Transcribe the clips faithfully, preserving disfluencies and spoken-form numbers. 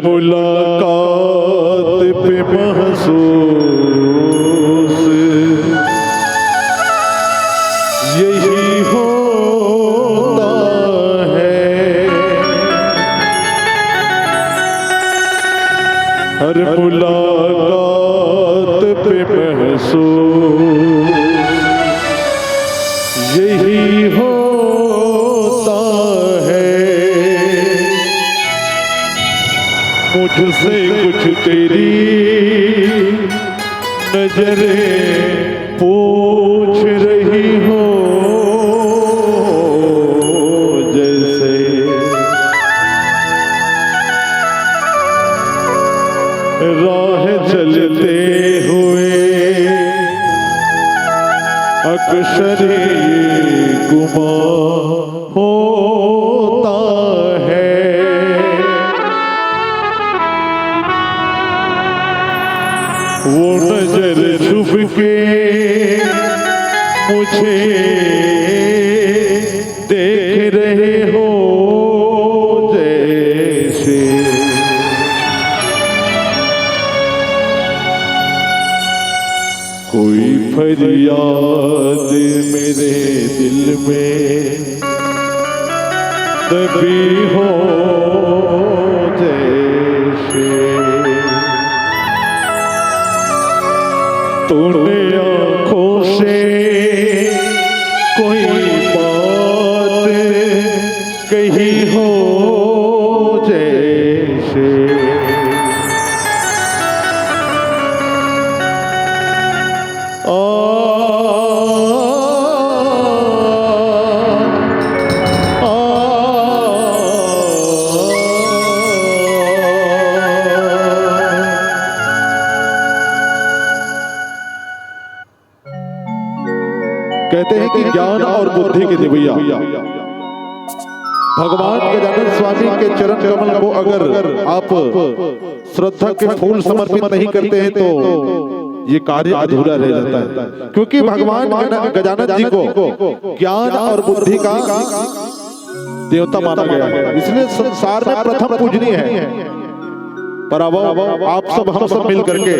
मुलाकात पे महसूस यही होता है। हर मुलाकात पे महसूस यही होता है। मुझसे कुछ तेरी नजरें पूछ रही हो जैसे। राह चलते हुए अक्सर ये गुमा होता है। वो नजर छुप के मुझे देख रहे हो जैसे। कोई फरियाद मेरे दिल में दबी हो जैसे। तूने आंखों से कोई बात कही हो जैसे। आ, आ, आ। कहते हैं कि ज्ञान और बुद्धि के देवैया भगवान गजानन स्वामी के चरण कमल को अगर आप श्रद्धा के फूल समर्पित नहीं करते हैं तो ये कार्य अधूरा रह जाता है, क्योंकि भगवान गजानन जी को ज्ञान और बुद्धि का देवता माना गया है, इसलिए संसार में प्रथम पूजनीय है। पर अब आप सब, हम सब मिल करके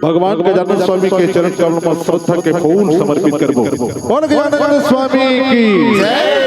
भगवान गजानन स्वामी के चरण कमल में श्रद्धा के फूल समर्पित करबो। बोल गजानन स्वामी की जय।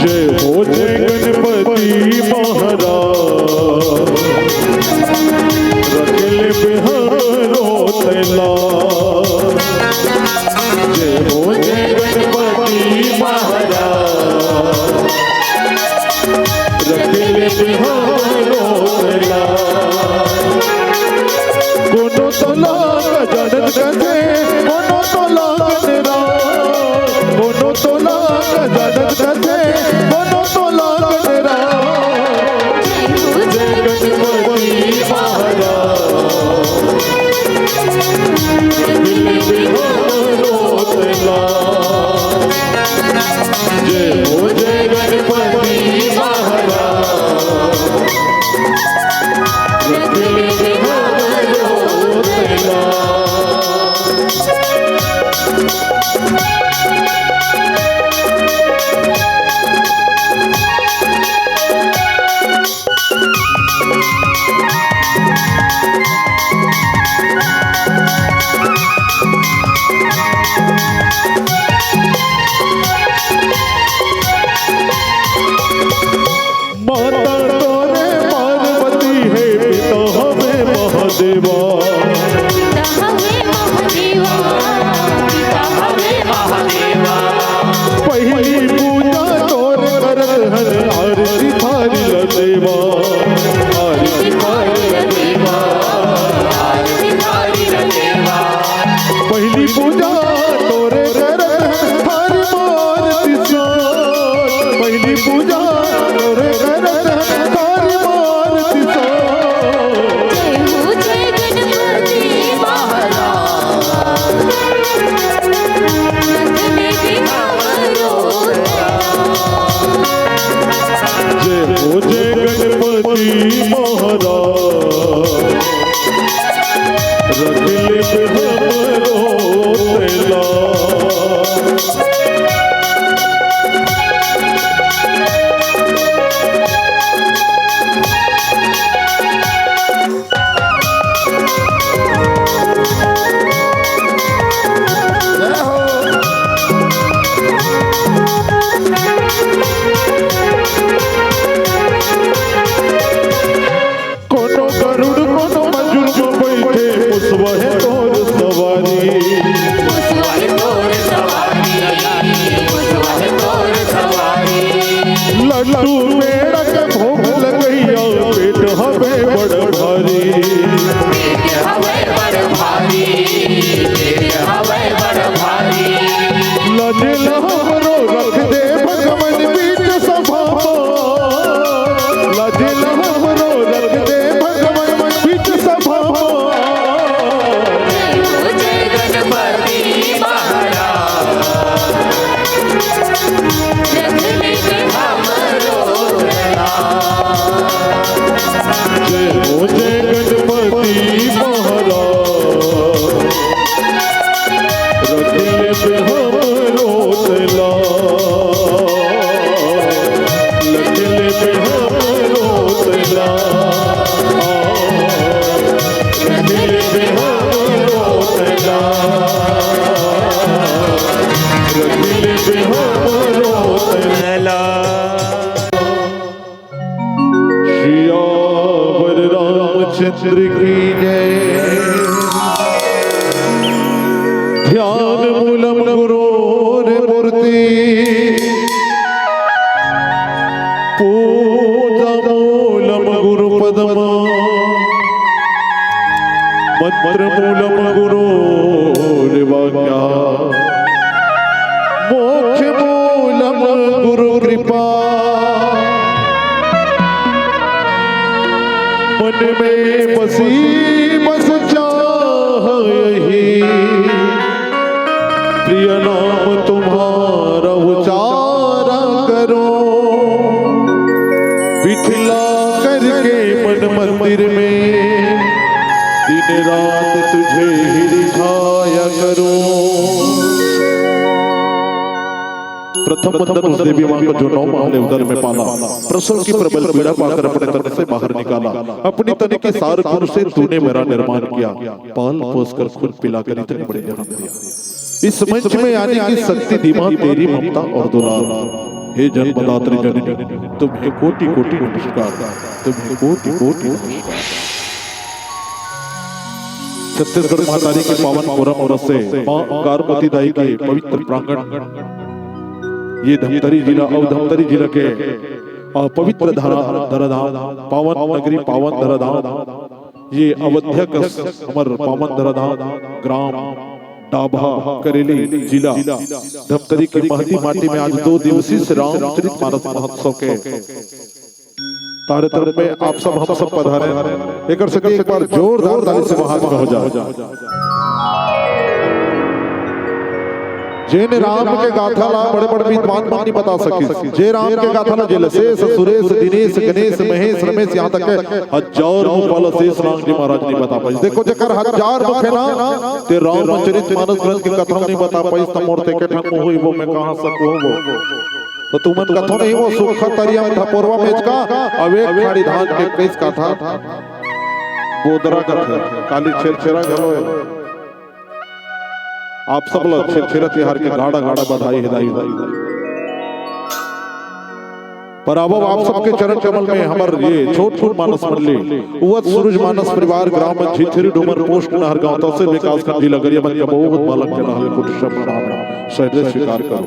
जय हो जय गणपति महाराज, रख ले बिहारो तैला। जय हो जय गणपति महाराज, रख ले बिहारो तैला। कोनो तो लाग जानत कथे, कोनो तो लाग तेरा, कोनो तो लाग जानत कथे, कोनो तो लाग तेरा। जय गणपति महाराज, दिल बिहारो तैला। जय हो जय गणपति महाराज, रख ले बिहारो तैला। माता तोरे पार्वती हे, पिता हवे महादेवा। पिता हवे महादेवा, पिता हवे महादेवा। पहिली सियावर रामचंद्र की जय। ध्यान मूलम गुरोर मूर्ति, पूजा मूलम गुरु पदमा, मंत्र मूलम गुरोर वाक्या, मोक्ष मूलम गुरु कृपा। मन में बसी बस चाह यही, प्रिय नाम तुम्हारा उचारा करो। बिठला करके मन मंदिर में, दिन रात तुझे ही रिझाया करो। प्रथम वंदन उस देवी माँ को जो नौ माह ले उदर में पाला, प्रसव की प्रबल पीड़ा पाकर अपने तन से बाहर निकाला। अपनी तन के सार खून से तूने मेरा निर्माण किया, पाल पोस कर खुद पिलाकर इतने बड़े जहान दिया। इस मंच में आने की शक्ति दी माँ तेरी ममता और दुलार। हे जन्मदात्री जननी, तुम्हें कोटि कोटि नमस्कार, तुम्हें कोटि कोटि नमस्कार। छत्तीसगढ़ महतारी के पावन कोरम ओर से माँ गारमती दाई के पवित्र प्रांगण, ये धमतरी जिला और धमतरी जिला के, अ, पवित्र धरा, धराधाम, पावन नगरी, पावन धराधाम, ये अवध्यक हमर पावन धराधाम, ग्राम डाभा करेली, जिला धमतरी की महती माटी में आज दो दिवसीय श्री रामचरित मानस महोत्सव के तारे तरफ में आप सब, हम सब पधारे। एक सेकंड, एक बार जोरदार ताली से महात्मा हो जाए। जेन राम के गाथा ला बड़े बड़े विद्वान मन नहीं बता सकिस, जे राम के गाथा ला जे लसेश, सुरेश, दिनेश, गणेश, महेश, रमेश, यहाँ तक के हजार मुख वाला शेष नाग जी महाराज नहीं बता पाइस। देखो, जेकर हजार मुख है ना, ते रामचरित मानस ग्रंथ के कथा नहीं बता पाइस, त मोर ते के ठन मुँह होई, वो मैं कहाँ सकूँ वो। तो तुमन कथो नहीं, वो सूखा तरिया में धपोरवा बेच का, अब एक खाड़ी धान के कइस कथा बोदरा कथे, काली छेरछेरा घलो है। आप सब ला छेरछेरा तिहार के गाड़ा गाड़ा बधाई, हिदाई, हिदाई। पर आवो, आप सबके चरण कमल में हमर ये छोट छोट मानस मंडली, उवत सूरज मानस परिवार, ग्राम झिझरी डूमर, पोस्ट नहर गांव, तहसील विकासखंड जिला गरियाबंद के बहुत बालक के नहल कुट शब्द नाम सहर्ष स्वीकार करो।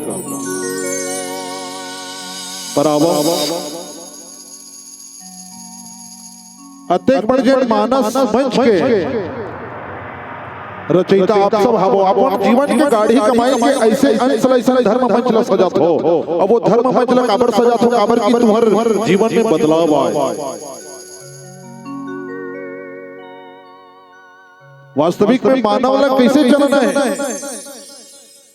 पर आवो, अतेक बड़ जेन मानस मंच के रचयिता आप सब हवो, अपन जीवन के गाड़ी कमाई के ऐसे अंश ल, ऐसन धर्म मंच ल सजात हो। अब वो धर्म मंच ल काबर सजात हो? काबर कि तुम्हर जीवन में बदलाव आए। वास्तविक में मानव ल कैसे चलना है,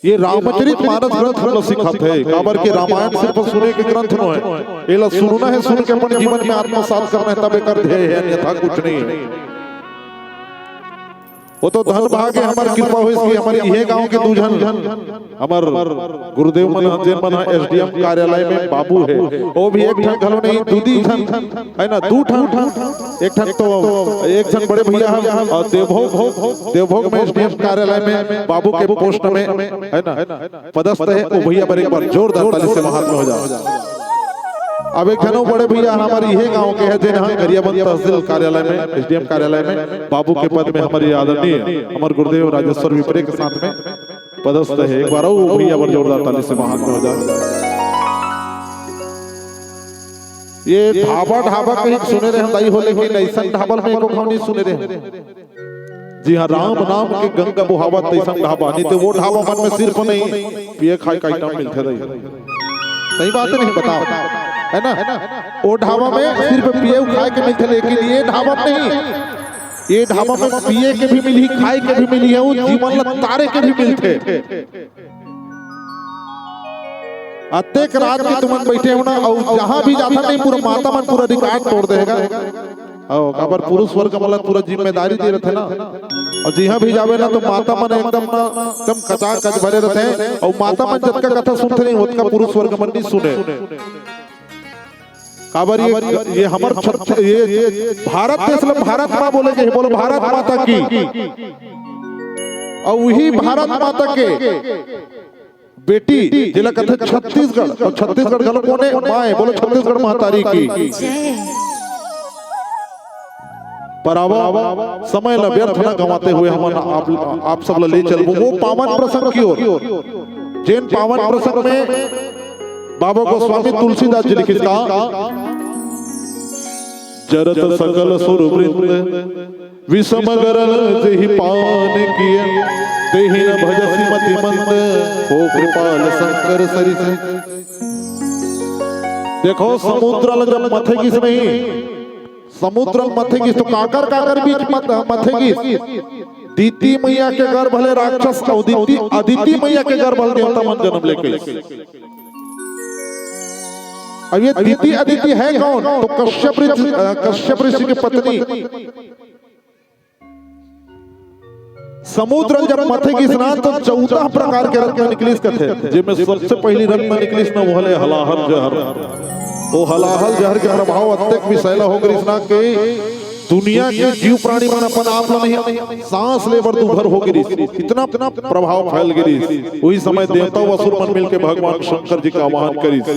ये रामचरित मानस ग्रंथ हमला सिखात हे, काबर के रामायण सिर्फ सुने के ग्रंथ नो हे, एला सुनना हे, सुन के अपन जीवन में आत्मसात करना हे, तब एकर ध्येय हे, अन्यथा कुछ नहीं हे। वो तो धन भागे, हमर कृपा होइस कि हमर इहे गांव के दू झन, हमर गुरुदेव मन ह, जेन मन ह एसडीएम कार्यालय में बाबू हे, वो भी एक ठन घलो नहीं, दू दी झन, है ना, दू ठन, एक ठन तो एक झन बड़े भैया ह, और देवभोग, देवभोग में एसडीएम कार्यालय में बाबू के पोस्ट में, है ना, पदस्थ हे, वो भैया बर एक बार जोरदार ताली से महात्मा हो जाओ। अब एक झन बड़े भैया हमर इहे गांव के हे, जेन ह गरियाबंद तहसील कार्यालय में, एसडीएम कार्यालय में बाबू के पद में हमर आदरणीय हमर गुरुदेव राजेश्वर विपरे के साथ में पदस्थ हे। एक बार अउ भैया बर जोरदार ताली से महात्मा हो जाओ। ये ढाबा, ढाबा कहीं सुने रहे दाई हो, लेकिन ऐसन ढाबा ल मैं एको घाव नहीं सुने रहे। जी हाँ, राम नाम के गंगा बोहावत तैसन ढाबा, नहीं तो वो ढाबा मन में सिर्फ नहीं पिए खाए का आइटम मिलथे दाई। सही बात नहीं बताओ, है ना? वो ढाबा में सिर्फ पिए खाए के मिलथे, लेकिन ये ढाबा में नहीं। ये ढाबा में पिए के भी मिलही, खाए के भी मिलही, अउ जीवन ल तारे के भी मिलथे। अतेक रात के तुमन बैठे हो ना, अउ जहाँ भी जाथा नहीं, पूरा माता मन पूरा रिकॉर्ड तोड़ देगा। अउ काबर पुरुष वर्ग मन ला पूरा जिम्मेदारी दे रथे ना, अउ जिहाँ भी जावे ना तो माता मन एकदम ना, एकदम कचाकच भरे रथे, अउ माता मन जतका कथा सुनथे नहीं, ओतका पुरुष वर्ग मन नहीं सुने। काबर ये, ये हमर छत-, ये भारत देश ल भारत माँ बोले के हे, बोलो भारत माता की। अउ वही भारत माता के बेटी, जेला कथे छत्तीसगढ़, अउ छत्तीसगढ़ घलो कोने माय, बोलो छत्तीसगढ़ महतारी की। पर आवा, समय ला व्यर्थ न गंवाते हुए हमन आप, आप सब ला ले चलबो वो पावन प्रसंग की ओर, जेन पावन प्रसंग में बाबा गोस्वामी तुलसीदास जी लिखिस का, जरत सकल सुर वृंद विषम गरल जेहि पान किय, तेहि न भजसि मति मंद, हो कृपाल शंकर सरिस। देखो, समुद्र ल जब मथे गिस नहीं, समुद्र ल मथे गिस तो काकर काकर बीच मत-, मथे गिस। दीति मैया के गर्भ ले राक्षस अउ दीति, अदिति मैया के गर्भ ले देवता मन जन्म लेके। अब ये दीति अदिति है कौन? तो कश्यप ऋषि, अ, कश्यप ऋषि की पत्नी। समुद्र जब मथे गिस ना तो चौदह प्रकार के रत्न निकलिस कथे, जेमे सबसे पहली रत्न निकलिस ना वो हले हलाहल जहर। वो हलाहल जहर के प्रभाव अतेक विषैला हो गिस ना कि दुनिया के जीव प्राणी मन अपन आप ल नहीं सांस ले बर दूभर हो गिस, इतना, इतना प्रभाव फैल गिस। वही समय देवता व असुर मन मिलके भगवान शंकर जी का आह्वान करिस।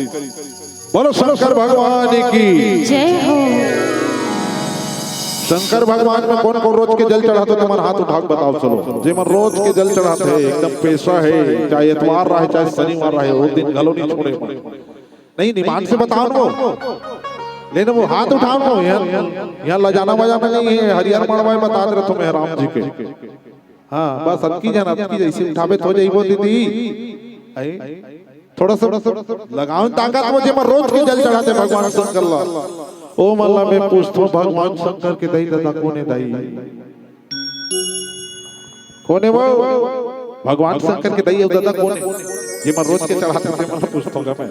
बोलो शंकर भगवान की। जय हो। शंकर भगवान में कौन कौन रोज के जल चढ़ाते हो? तुम्हारा हाथ उठा के बताओ। चलो, जेमन रोज के जल चढ़ाते हैं, एकदम पेशा है, चाहे एतवार रहे, चाहे शनिवार रहे, वो दिन घलो नहीं छोड़े मन। नहीं, निमान से बताओ वो। लेने वो हाथ उठाओ वो। यहाँ, यहाँ लजाना वजाना नहीं है, हरियर मड़वा में बता दे रहे तुम्हें राम जी के। हाँ, बस अतकी जन, अतकी जैसे उठावे तो जाइबो दीदी। आई, थोड़ा सा, थोड़ा सा लगाओ ताकत वो, जेमा रोज के जल चढ़ाते भगवान शंकर ला। ओ मल्ला मैं पूछतो भगवान शंकर के दई ददा कोने दई? कोने वो? भगवान शंकर के दई अउ ददा कोने? जेमा रोज के चढ़ाते ते मन पूछतो गा मैं।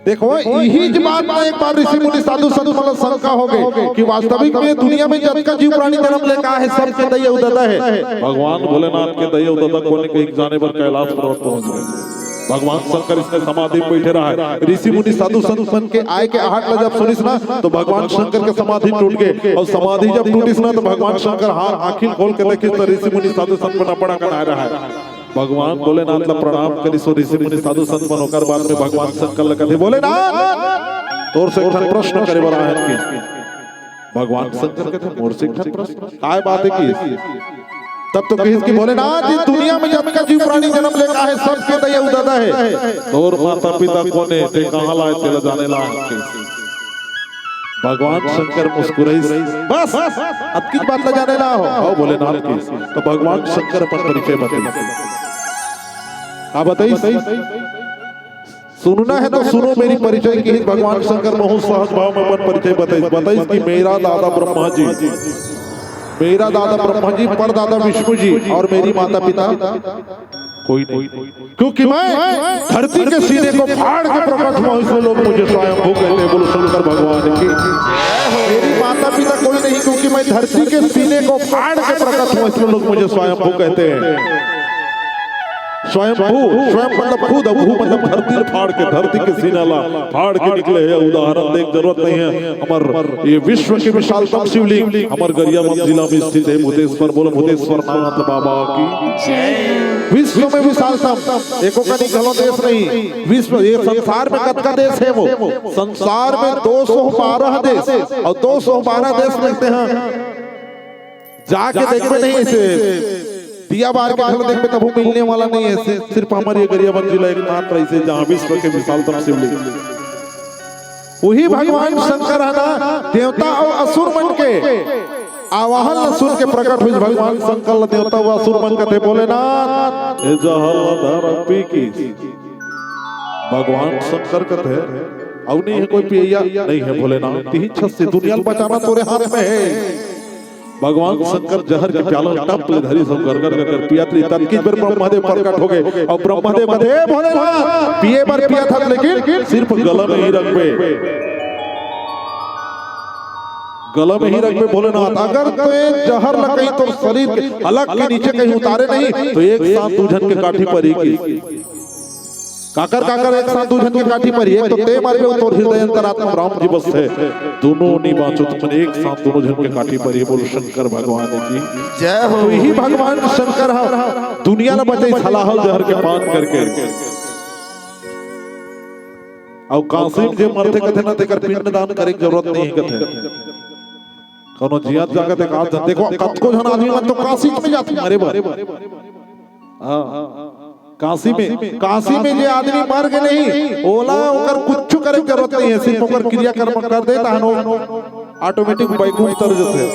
देखो, इही ज बात में एक बार ऋषि मुनि साधु संत मन शंका हो गए कि वास्तविक में दुनिया में जतका जीव प्राणी जन्म लेका है, सबके दई अउ ददा है। भगवान भोलेनाथ के दई अउ ददा कोने कहीं जाने बर कैलाश पर्वत पहुंच गए। भगवान शंकर इसने समाधि में बैठे रहा है। ऋषि मुनि साधु संत मन के आय के आहट ला जब सुनिस ना, तो भगवान शंकर के समाधि टूट गए। अउ समाधि जब टूटिस ना, तो भगवान शंकर हाँ आँखी खोल के देखिस, तो ऋषि मुनि साधु संत मन अपना कनाए रहा है। भगवान भोलेनाथ ला प्रणाम करिस, ऋषि मुनि साधु संत मन। ओकर बाद में भगवान शंकर ला कथे, "भोलेनाथ, तोर से एक ठन प्रश्न करे बर आए हन।" भगवान शंकर कथे, "मोर से एक ठन प्रश्न? काय बात है?" कि तब तो कहिस कि, "भोलेनाथ, ये दुनिया में जतका जीव प्राणी जन्म लेका है, सबके दई अउ ददा है। तोर माता पिता कोने, ते कहाँ लाए, तेला जाने ला।" भगवान शंकर मुस्कुराइस, "बस, अतकीच बात ला जाने ला हो, हो भोलेनाथ की।" तो भगवान शंकर अपन परिचय बताइस। का बताइस? सुनना है तो सुनो मेरी परिचय की। भगवान शंकर बहुत सहज भाव में अपन परिचय बताइस, बताइस कि मेरा दादा ब्रह्मा जी, मेरा दादा ब्रह्मा जी, परदादा विष्णु जी और मेरी माता पिता कोई नहीं, क्योंकि मैं धरती के सीने को फाड़ के प्रकट हुआ हूं, इसलिए लोग मुझे स्वयंभू कहते हैं। बोलो शंकर भगवान की। मेरी माता पिता कोई नहीं, क्योंकि मैं धरती के सीने को फाड़ के प्रकट हुआ, इसलिए लोग मुझे स्वयंभू कहते हैं। स्वयंभू, स्वयं मतलब खुद, भू मतलब धरती ल फाड़ के, धरती के सीना ला फाड़ के निकले हे। उदाहरण देख जरूरत नहीं है, हमर ये विश्व के विशालतम शिवलिंग हमर गरियाबंद जिला में स्थित है। भूतेश्वर, बोलो भूतेश्वर नाथ बाबा की। विश्व में विशालतम, एको कनी घलो देश नहीं, विश्व, ये संसार में कतका देश है वो? संसार में दो सौ बारह देश, और दो सौ बारह देश देखते हैं, जाके देखबे नहीं ऐसे, दिया बार के घलो देखबे तभो मिलने वाला नहीं है। सिर्फ, सिर्फ हमर ये गरियाबंद जिला एकमात्र ऐसे, जहाँ विश्व के विशालतम शिवलिंग। वही भगवान शंकर है ना, देवता और असुर मन के आवाहन ला सुन के प्रकट हुई। भगवान शंकर ला देवता और असुर मन कथे, "भोलेनाथ, ए जहर ला धर पी की।" भगवान शंकर कथे, "अउ नहीं है कोई पियैया?" "नहीं है भोलेनाथ, तिही छस से दुनिया ल बचाना तोरे हाथ में है।" भगवान शंकर जहर के प्याला टप ले धरिस अउ गरगर गरगर पियत रहिस। ततकीच बेर ब्रह्मदेव प्रकट हो गए अउ ब्रह्मदेव कथे, "ए भोलेनाथ, पिए बर पियत हस, लेकिन सिर्फ गला में ही रखबे, गला में ही रखबे भोलेनाथ। अगर तैं जहर ल कहीं तोर शरीर के हलक के नीचे कहीं उतारे नहीं, तो एक साथ दू झन के काठी परी की।" काकर काकर एक साथ दू झन के काठी परही, एक तो तें मरबे, तोर हृदय अंतरात्मा राम जी बसथे। दूनों नी बाँचो, तुमन एक साथ दूनों झन के काठी परही। बोल शंकर भगवान की जय हो। तो इही भगवान शंकर ह दुनिया ला बचाइस हलाहल जहर के पान करके। अउ काशी में जे मरथे कथे ना, तेकर पिंडदान करे के जरूरत नहीं कथे। कोनो जियत जागत एक आध झन देखो, कतको झन आदमी मन तो काशी में जाथे मरे बर। हाँ, काशी में, काशी में जे आदमी मर गे नहीं, ओला ओकर कुछ करे के जरूरत नहीं है, सिर्फ ओकर क्रियाकर्म कर दे, तहन ओ automatic बैकुंठ तर जथे।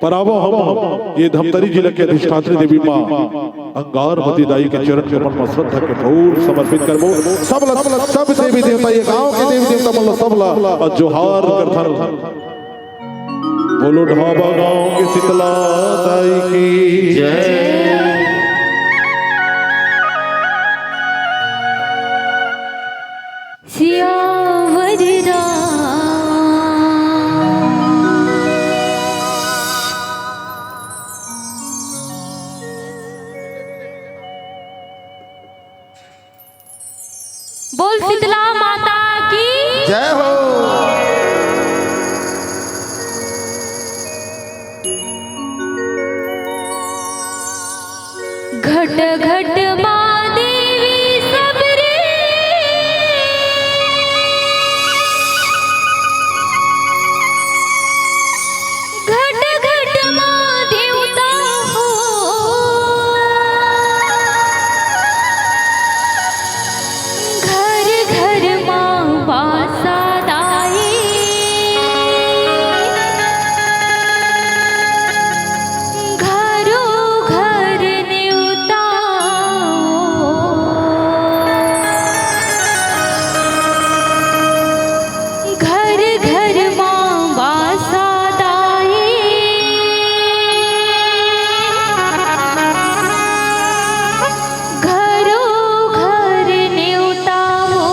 पर आवो हम ये धमतरी जिला के अधिष्ठात्री देवी माँ अंगारमती दाई के चरण कमल में श्रद्धा के फूल समर्पित करबो। सब ल-, सब देवी देवता, ये गांव के देवी देवता मन ल सब ल जोहार करथन। बोलो ढाबा गांव के शीतला दाई की जय। सियावर राम। बोल शीतला माता की जय हो। घट घट माँ देवी सबरी, घट घट माँ देवता हो, घर घर माँ बासा दाई। घरो घर नेवता, घर घर माँ बासा दाई। घरो घर नेवता हो।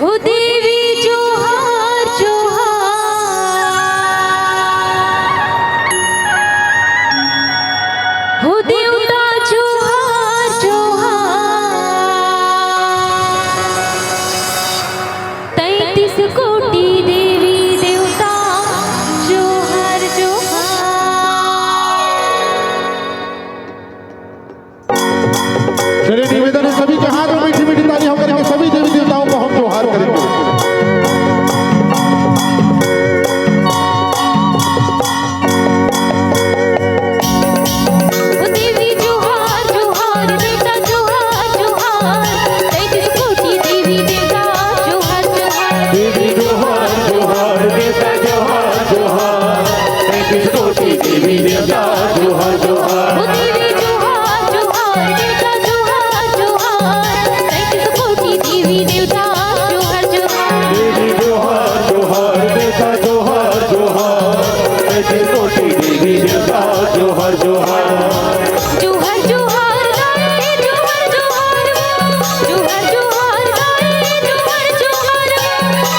हो देवी जोहार जोहार। हो देवता जोहार जोहार। तैंतीस कोटि देवी देवता जोहार जोहार। चलिए, निवेदन है सभी के हाथ में मीठी मीठी ताली हो करके सभी देवी देवताओं को हम जोहार करेंगे। ओ देवी जोहार जोहार, बेटा जोहार जोहार, तैंतीस कोटि देवी देवता जोहार जोहार। देवी जोहार जोहार, बेटा जोहार जोहार, तैंतीस कोटि देवी देवता जोहार जोहार। ओ देवी जोहार जोहार, बेटा जोहार जोहार, तैंतीस कोटि देवी देवता जोहार जोहार। देवी जोहार जोहार, बेटा जोहार जोहार, तैंतीस कोटि देवी देवता जोहार जोहार। जोहार जोहार दाई, जोहार जोहार। जोहार जोहार दाई, जोहार जोहार।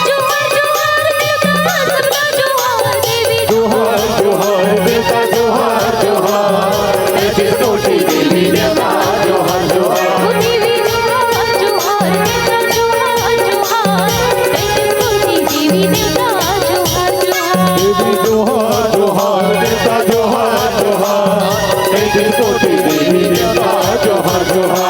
जोहार जोहार बेटा, सबका जोहार देवी। जोहार जोहार बेटा, जोहार जोहार। तैंतीस कोटि देवी देवता, जोहार जोहार। ओ देवी जोहार जोहार, बेटा जोहार जोहार। तैंतीस कोटि देवी देवता, जोहार जोहार। देवी जोहार जोहार, बेटा जोहार जोहार। तैंतीस कोटि देवी देवता, जोहार जोहार।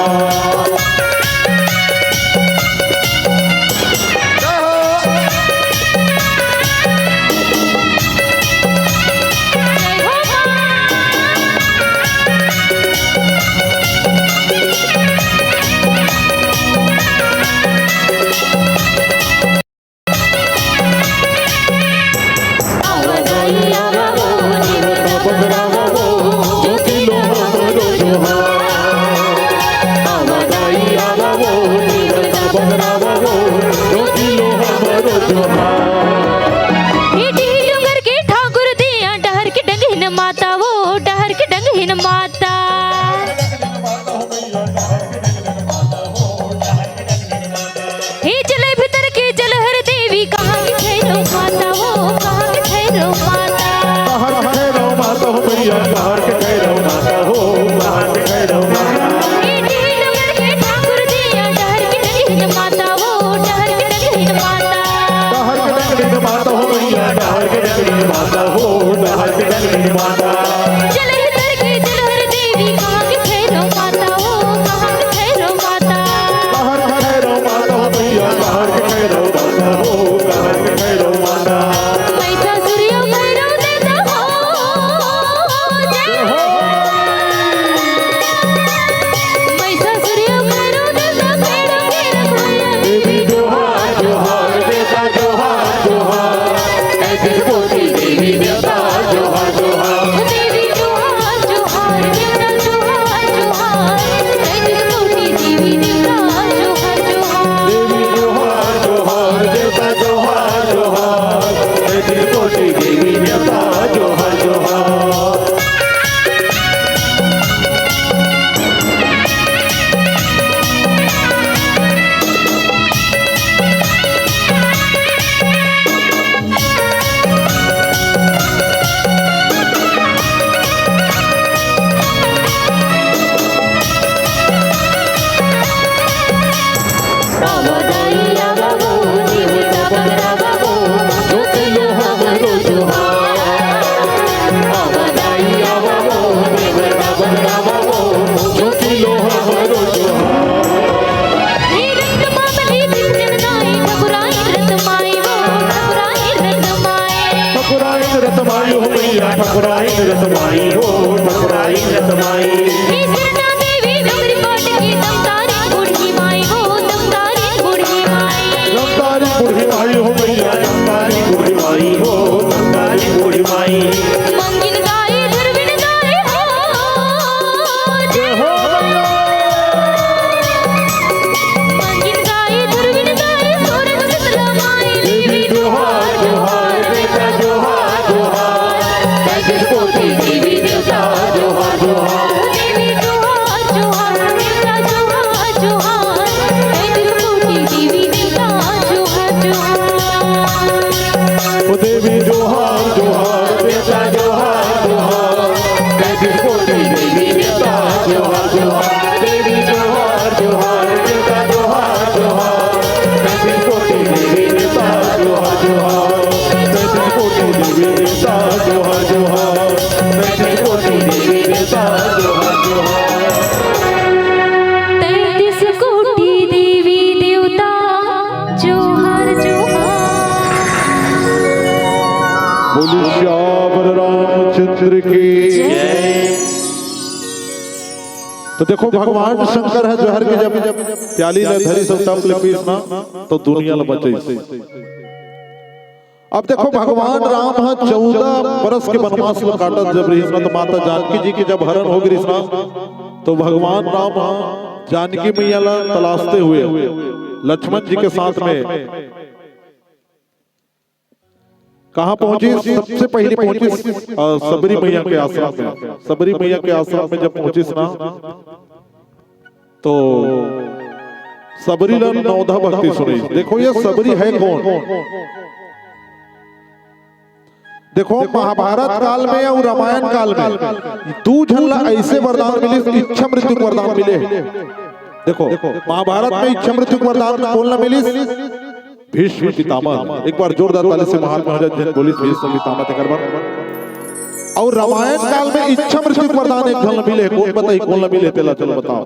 हे डीह डोंगर के ठाकुर दिया, डहर के डंगहिन माता वो, डहर के डंगहिन माता। हे जलय भीतर के जलहर देवी, कहाँ के भैरव माता वो, कहाँ के भैरव माता। कहाँ के भैरव माता हो, ठकुराइन रतमाई हो, ठकुराइन रतमाई। हे सरना देवी डोकरी पाटन के दमतारी बूढ़ी माई हो, दमतारी बूढ़ी माई। दमतारी बूढ़ी माई हो मैया, दमतारी बूढ़ी माई हो, दमतारी बूढ़ी माई। मंगिन गाए, धुरविन गाए हो। जय हो मैया। मंगिन गाए, धुरविन गाए, सोरग शीतला माई। देवी जोहार, जोहार, बेटा जोहार, जोहार। पैंतीस कोटि देवी देवता जोहार, जोहार। देवी जोहार, जोहार, बेटा जोहार, जोहार। पैंतीस कोटि देवी देवता जोहार, जोहार। ओ देवी जोहार, जोहार, बेटा जोहार, जोहार। पैंतीस कोटि देवी देवता जोहार, जोहार। देवी जोहार, जोहार, बेटा जोहार, जोहार। पैंतीस कोटि देवी देवता जोहार, जोहार। पैंतीस कोटि देवी देवता जोहार, जोहार। पैंतीस कोटि देवी देवता जोहार, जोहार। तैंतीस कोटि देवी देवता जोहार, जोहार। बोलिए सियावर रामचंद्र की। जय। तो देखो, भगवान शंकर ह जहर के जब प्याली ल धरिस अउ तप ले पीस ना, तो दुनिया ल बचइस। अब देखो, भगवान राम ह चौदह बरस के वनवास ल काटत जब रिहिस ना, तो माता जानकी जी के जब हरण हो गिस ना, तो भगवान राम ह जानकी मैया ल तलाशते हुए लक्ष्मण जी के साथ में कहाँ पहुंचिस? सबसे पहले पहुंचिस, अ, सबरी मैया के आश्रम में। सबरी मैया के आश्रम में जब पहुंचिस ना, तो सबरी ला नवधा भक्ति सुनइस। देखो, ये सबरी है कौन? देखो, महाभारत काल में अउ रामायण काल में दू झन ला ऐसे वरदान मिलिस, इच्छा मृत्यु के वरदान मिले। देखो, महाभारत में इच्छा मृत्यु के वरदान कोन ला मिलिस? भीष्म पितामह। एक बार जोरदार ताली से महात्मा राजा जन बोलिस भीष्म पितामह तेकर बर। अउ रामायण काल में इच्छा मृत्यु के वरदान एक झन ला मिले, कोन बताही कोन ला मिले तेला, चलो बताओ।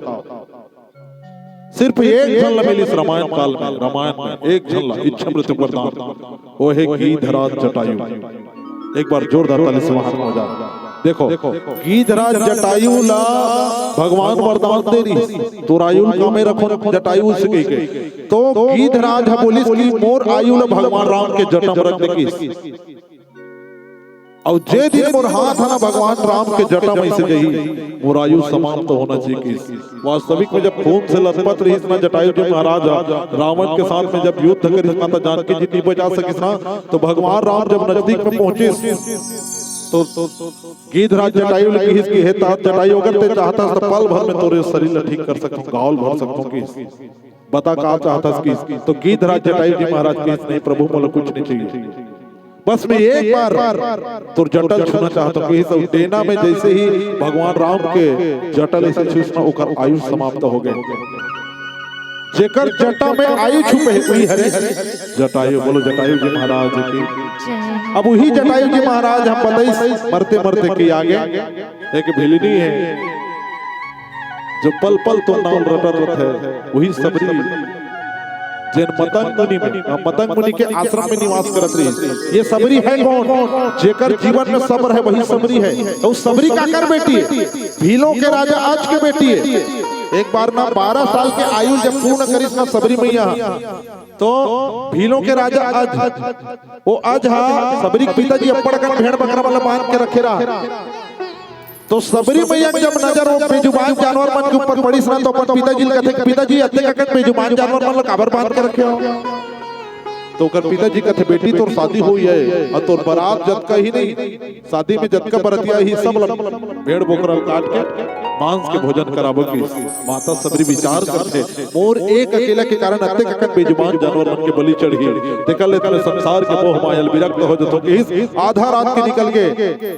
सिर्फ एक झन ला मिलिस रामायण काल में, रामायण में एक झन ला इच्छा मृत्यु के वरदान, वो है गीधराज जटायु। एक बार जोरदार ताली से महात्मा राजा। देखो, गीधराज जटायु ला भगवान वरदान दे रिहिस, तोर आयु ल कामे रखो जटायु से कहिके। तो गीधराज ह बोलिस कि मोर आयु ल भगवान राम के जटा म रख दे किस। अउ जे दिन मोर हाथ ह ना भगवान राम के जटा म अइसे जही, मोर आयु समाप्त होना चाहिए किस। वास्तविक में जब खून से लथपथ रहिस ना जटायु जी महाराज ह, रावण के साथ में जब युद्ध करिस, माता जानकी जी नहीं बचा सकिस ना, तो भगवान राम जब नजदीक में पहुंचिस, तो गीधराज जटायु ले किहिस कि हे तात जटायु, अगर ते चाहतस त पल भर में तोरे शरीर ल ठीक कर सकथों, घाव ल भर सकथों किहिस। बता का चाहतस किहिस। तो गीधराज जटायु जी महाराज किहिस, नहीं प्रभु, मोला कुछ नहीं चाहिए, बस मैं एक बार तोर जटा ल छूना चाहत हूं किहिस। अउ टेना में जैसे ही भगवान राम के जटा ल अइसे छूइस ना, ओकर आयु समाप्त हो गे। जेकर जटा में आयु छुपे हे, वही हरे जटायु। बोलो जटायु जी महाराज की। जय। अब वही जटायु जी महाराज ह बतइस मरते मरते कि आगे एक भिलनी हे, जो पल पल तोर नाम रटत रथे, वही सबरी, जेन मतंग मुनि में, अ, मतंग मुनि के आश्रम में निवास करत रहिस। ये सबरी है कौन? जेकर जीवन में सबर है, वही सबरी है। अउ सबरी काकर बेटी हे? भीलों के राजा अज के बेटी हे। एक बार ना बारह साल के आयु जब पूर्ण करिस ना सबरी मैया, तो भीलों के राजा अज, वो अज हा सबरी के पिताजी अब्बड़ अकन भेड़ बकरा वाला बांध के रखे रहा। तो सबरी मैया के जब नजर वो बेजुबान जानवर मन के ऊपर पड़िस ना, तो अपन पिताजी ल कथे, "पिताजी, अतेक अकन बेजुबान जानवर मन ल काबर बांध के रखे हो?" तो ओकर पिताजी कथे, "बेटी, तोर शादी होई हे, अउ तोर बरात जतका ही नहीं, शादी में जतका बरतिया ही, सब ल भेड़ बोकरा ल काट के मांस के भोजन कराबो" किहिस। माता सबरी विचार करथे, "मोर एक अकेला के कारण अतेक अकन बेजुबान जानवर मन के बलि चढ़ही, तेकर ले त मैं संसार के मोह माया ल विरक्त हो जथों" किहिस। आधा रात के निकल के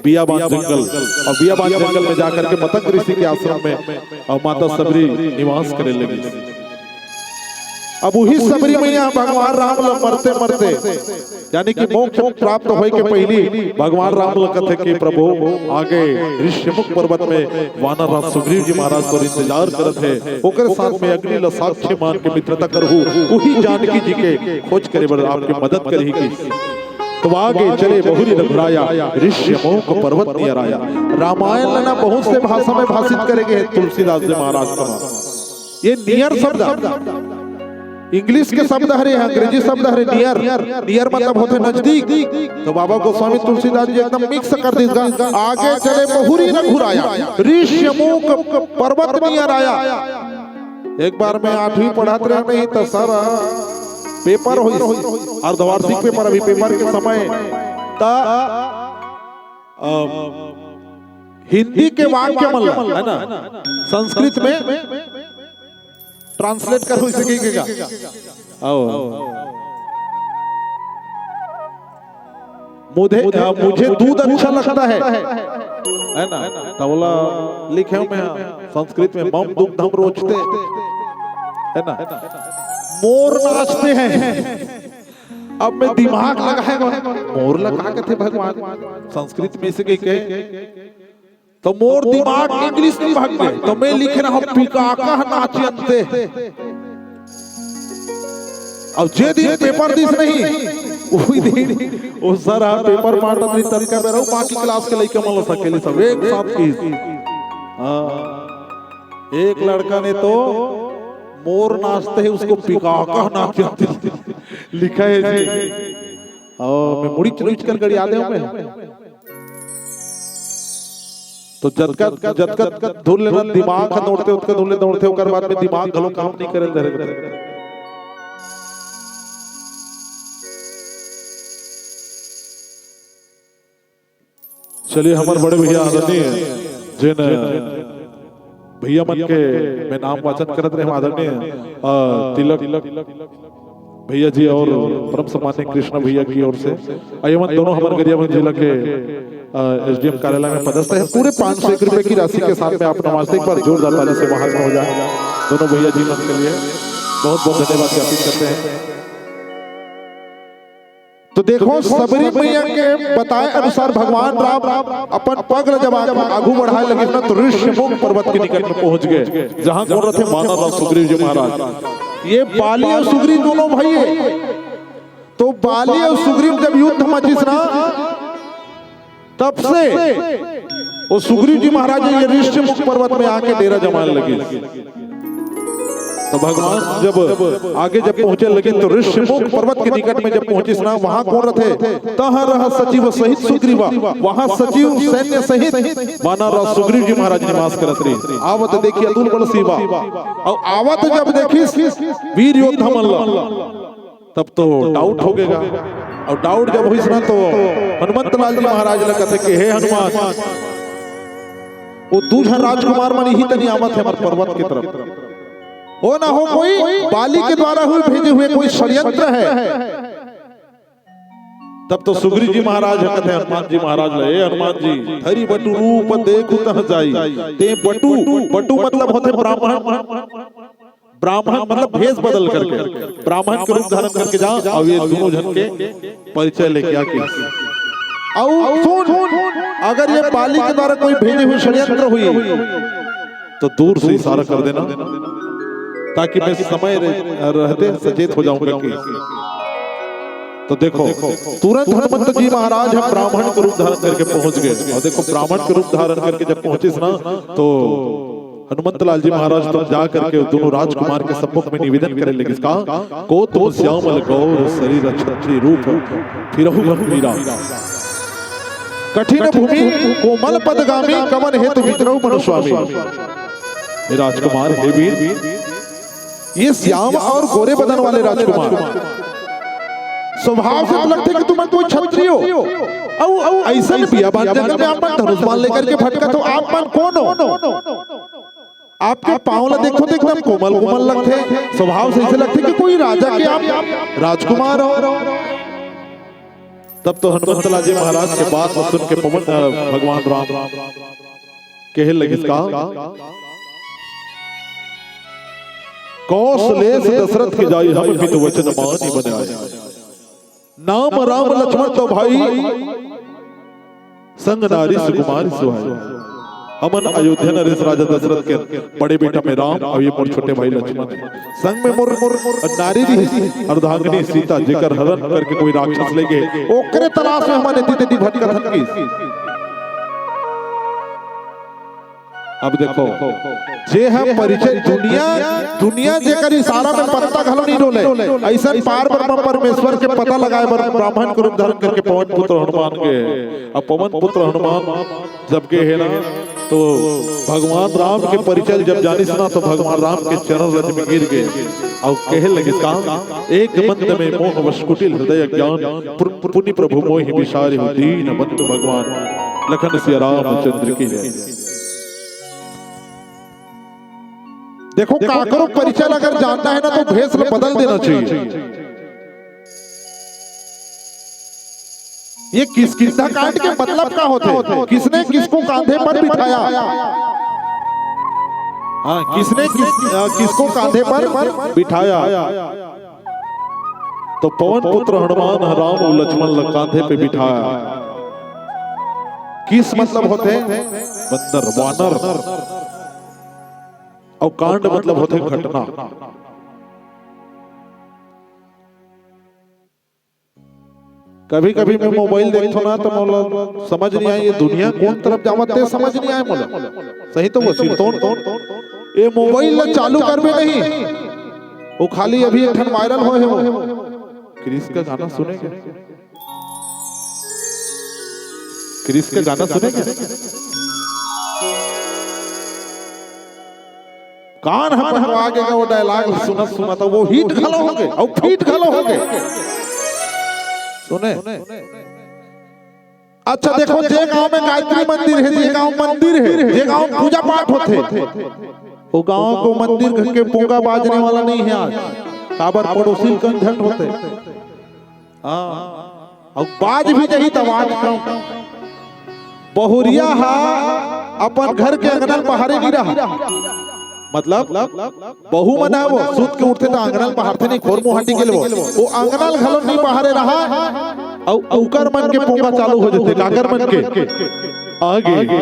बियाबान जंगल, अउ बियाबान जंगल में जाकर के मतंग ऋषि के आश्रम में अउ माता सबरी निवास करे लगिस। अब वही सबरी मैया भगवान राम ल मरते मरते, यानी कि मोक्ष प्राप्त होए के पहली भगवान राम ल कथे कि प्रभु, आगे ऋष्यमुख पर्वत में वानर राज सुग्रीव जी महाराज तोर इंतजार करत हे, ओकर साथ में अग्नि ल साक्षी मान के मित्रता करहू, वही जानकी जी के खोज करे बर आपके मदद करही किहिस। तो आगे चले बहुरी रघुराया, ऋष्यमूक पर्वत नियर आया। रामायण ल ना बहुत से भाषा में भाषित करे गे हे तुलसीदास जी महाराज का। ये नियर शब्द, इंग्लिश के शब्द हरे, अंग्रेजी शब्द हरे नियर। नियर मतलब होथे नजदीक। तो बाबा गोस्वामी तुलसीदास जी एकदम मिक्स कर दिस गा। आगे चले बहुरी रघुराया, ऋष्यमूक पर्वत नियर आया। एक बार मैं आठवीं पढ़त रहे नहीं तो सर, पेपर होइस, अर्धवार्षिक पेपर, अभी पेपर के समय त, अ, हिंदी के वाक्य मन ल, है ना, संस्कृत में ट्रांसलेट कर होइस कहिके गा। आओ। मुझे, अ, मुझे दूध अच्छा लगता है, है ना? त ओला लिखे हों मैं, हाँ, संस्कृत में, "मम दुग्धम रोचते," है ना? "मोर नाचते हैं।" अब मैं दिमाग लगाए हों, मोर ल का कथे भगवान, संस्कृत में से कहिके, तो मोर दिमाग इंग्लिश में भाग गे, तो मैं लिखे रहों, "पिकाकह नाचयंते।" अब जे दिन पेपर दिस नहीं, उही दिन ओ सर ह पेपर बांटत रहिस, ततका बेरा अउ बाकी क्लास के लइका मन ल सकेले सब एक साथ किहिस। हाँ, एक लड़का ने तो "मोर नाचते हैं, उसको पिकाकह नाचयंते" लिखा है जी। और मैं मुड़ी चुलुच कर गड़िया दे हूँ मैं। तो जतका, जतका धुन ले ना दिमाग ह दौड़थे, ओतका धुन ले दौड़थे, ओकर बाद में दिमाग घलो काम नहीं करे धरे। चलिए, हमर बड़े भैया आदरणीय जिन भैया मन के मैं नाम वाचन करत रहे, आदरणीय, अ, तिलक भैया जी और परम सम्माननीय कृष्णा भैया की ओर से, अ, ये मन दोनों हमर गरियाबंद जिला के, अ, एसडीएम कार्यालय में पदस्थ है। पूरे पाँच सौ एक रुपए की राशि के साथ में आप नवाज से एक बार जोरदार ताली से महात्मा हो जाए दोनों भैया जी मन के लिए। बहुत बहुत धन्यवाद ज्ञापित करते हैं। तो देखो, सबरी मैया के बताए अनुसार भगवान राम अपन पग ल जब आगू बढ़ाए लगिस ना, तो ऋष्यमूक पर्वत के निकट में पहुंच गए, जहां कौन रथे? वानर राज सुग्रीव जी महाराज। ये बाली और सुग्रीव दोनों भाई है। तो बाली और सुग्रीव जब युद्ध मचिस ना, तब से वो सुग्रीव जी महाराज ये ऋष्यमूक पर्वत में आके डेरा जमाने लगे। तो भगवान जब आगे जब पहुंचे लगे, तो ऋष्यमूक पर्वत के निकट में जब पहुंचिस ना, वहां कौन रथे? तहां रह सचिव सहित सुग्रीवा, वहां सचिव सैन्य सहित वानर राज सुग्रीव जी महाराज निवास करत रहिस। आवत देखी अतुल बल सीवा, अउ आवत जब देखिस वीर योद्धा मन ला, तब तो डाउट हो गएगा। और डाउट जब होइस ना, तो हनुमंत लाल जी महाराज ला कथे कि हे हनुमान, वो दू झन राजकुमार मन इही तनी आवत हे हमर पर्वत के तरफ, हो ना हो कोई बाली के द्वारा हुए भेजे हुए कोई षड्यंत्र है। तब तो सुग्रीव जी महाराज ह कथे हनुमान जी महाराज ला, ए हनुमान जी, धरी बटु रूप देखु तह जाई। ते बटु, बटु मतलब होथे ब्राह्मण, ब्राह्मण मतलब भेष बदल करके, ब्राह्मण के रूप धारण करके जा, अउ ये दोनों झन के परिचय लेके आके। अउ सुन, अगर ये बाली के द्वारा कोई भेजे हुए षड्यंत्र हुई, तो दूर से इशारा कर देना, ताकि मैं समय रह-, रहते सचेत हो जाऊं करके। तो देखो, तुरंत हनुमंत जी महाराज ह ब्राह्मण के रूप धारण करके पहुंच गए। और देखो, ब्राह्मण के रूप धारण करके जब पहुंचिस ना, तो हनुमंत लाल जी महाराज तो जा करके दोनों राजकुमार के सम्मुख में निवेदन करे लगिस का, "को तुम श्यामल गौर शरीर छत्री रूप फिरहु गंभीरा। कठिन भूमि कोमल पदगामी कवन हेतु वितरहु मनुस्वामी।" हे राजकुमार, हे वीर, ये श्याम और गोरे बदन वाले राजकुमार, स्वभाव से तो लगथे कि तुम कोई क्षत्रिय हो। अउ, अउ अइसन बियाबान जगह में आप मन धनुष बाण लेकर के भटकत हो, आप मन कौन हो? आपके पांव ला देखो तो एकदम कोमल कोमल लगथे, स्वभाव से ऐसे लगथे कि कोई राजा के आप राजकुमार हो। तब तो हनुमंत लाल जी महाराज के बात ला सुन के पवन, अ, भगवान राम कहे लगिस का, "कौशलेश दशरथ के जाई हम पितु वचन मानि बन आए। नाम राम लक्ष्मण तो भाई संग नारी सुकुमारी सुहाई।" हमन अयोध्या नरेश राजा दशरथ के बड़े बेटा में राम अउ ये मोर छोटे भाई लक्ष्मण हे। संग में मोर, मोर नारी रहिस अर्धांगिनी सीता, जेकर हरण करके कोई राक्षस ले गे, ओकरे तलाश में हमन एती तेती भटकत हन कहिस। अब देखो, जे ह परिचय दुनिया, दुनिया जेकर इशारा में पत्ता घलो नहीं डोले, अइसन पार ब्रह्म परमेश्वर के पता लगाए बर ब्राह्मण के रूप धारण करके पवन पुत्र हनुमान गे। अब पवन पुत्र हनुमान जब गे हे ना, तो भगवान राम के परिचय जब जानिस ना, तो भगवान राम के चरण रज में गिर गे अउ कहे लगिस का, एक मंद में मोह वश कुटिल हृदय अज्ञान, पुनि प्रभु मोहि बिसारिहु दीन बंधु भगवान। लखन सिया रामचंद्र की जय। देखो, काकरो परिचय अगर जानना है ना, तो भेष ल बदल देना चाहिए। ये किष्किंधा कांड के मतलब का होथे? किसने किसको कांधे पर बिठाया? हाँ, किसने किस, अ, किसको कांधे पर बिठाया? तो पवन पुत्र हनुमान ह राम अउ लक्ष्मण ल कांधे पे बिठाया। किस मतलब होथे? बंदर, वानर। अउ कांड मतलब होथे घटना। कभी-कभी मैं मोबाइल देखथों ना, तो मोला समझ नहीं आए, ये दुनिया कौन तरफ जावत हे, समझ नहीं आए मोला। सही तो वो सिरतोन, ये मोबाइल ला चालू करबे नहीं, वो खाली अभी एक ठन वायरल होए हे वो। क्रिस का गाना सुने क्या? क्रिस का गाना सुने क्या? कान ह पहवा गे गा, वो डायलॉग ल सुनत सुनत, वो हिट घलो होगे अउ फिट घलो होगे। सुने? अच्छा देखो, जे गांव में गायत्री मंदिर हे, जे गांव मंदिर हे, जे गांव पूजा पाठ होथे, वो गांव को मंदिर के पोंगा बाजने वाला नहीं हे आज। काबर? पड़ोसी ल कंझट होथे। हाँ, अउ बाज भी जही त आवाज कम। बहुरिया हा अपन घर के अंगना ल बहारे नहीं रहा। मतलब, बहू मन ह वो सुत के उठथे त अंगना ल बहारथे नहीं, खोर मुंह हाटी के ले वो। वो अंगना ल घलो नहीं बहारे रहा। अउ उकर मन के पोंगा चालू हो जथे, काकर मन के? आगे, आगे,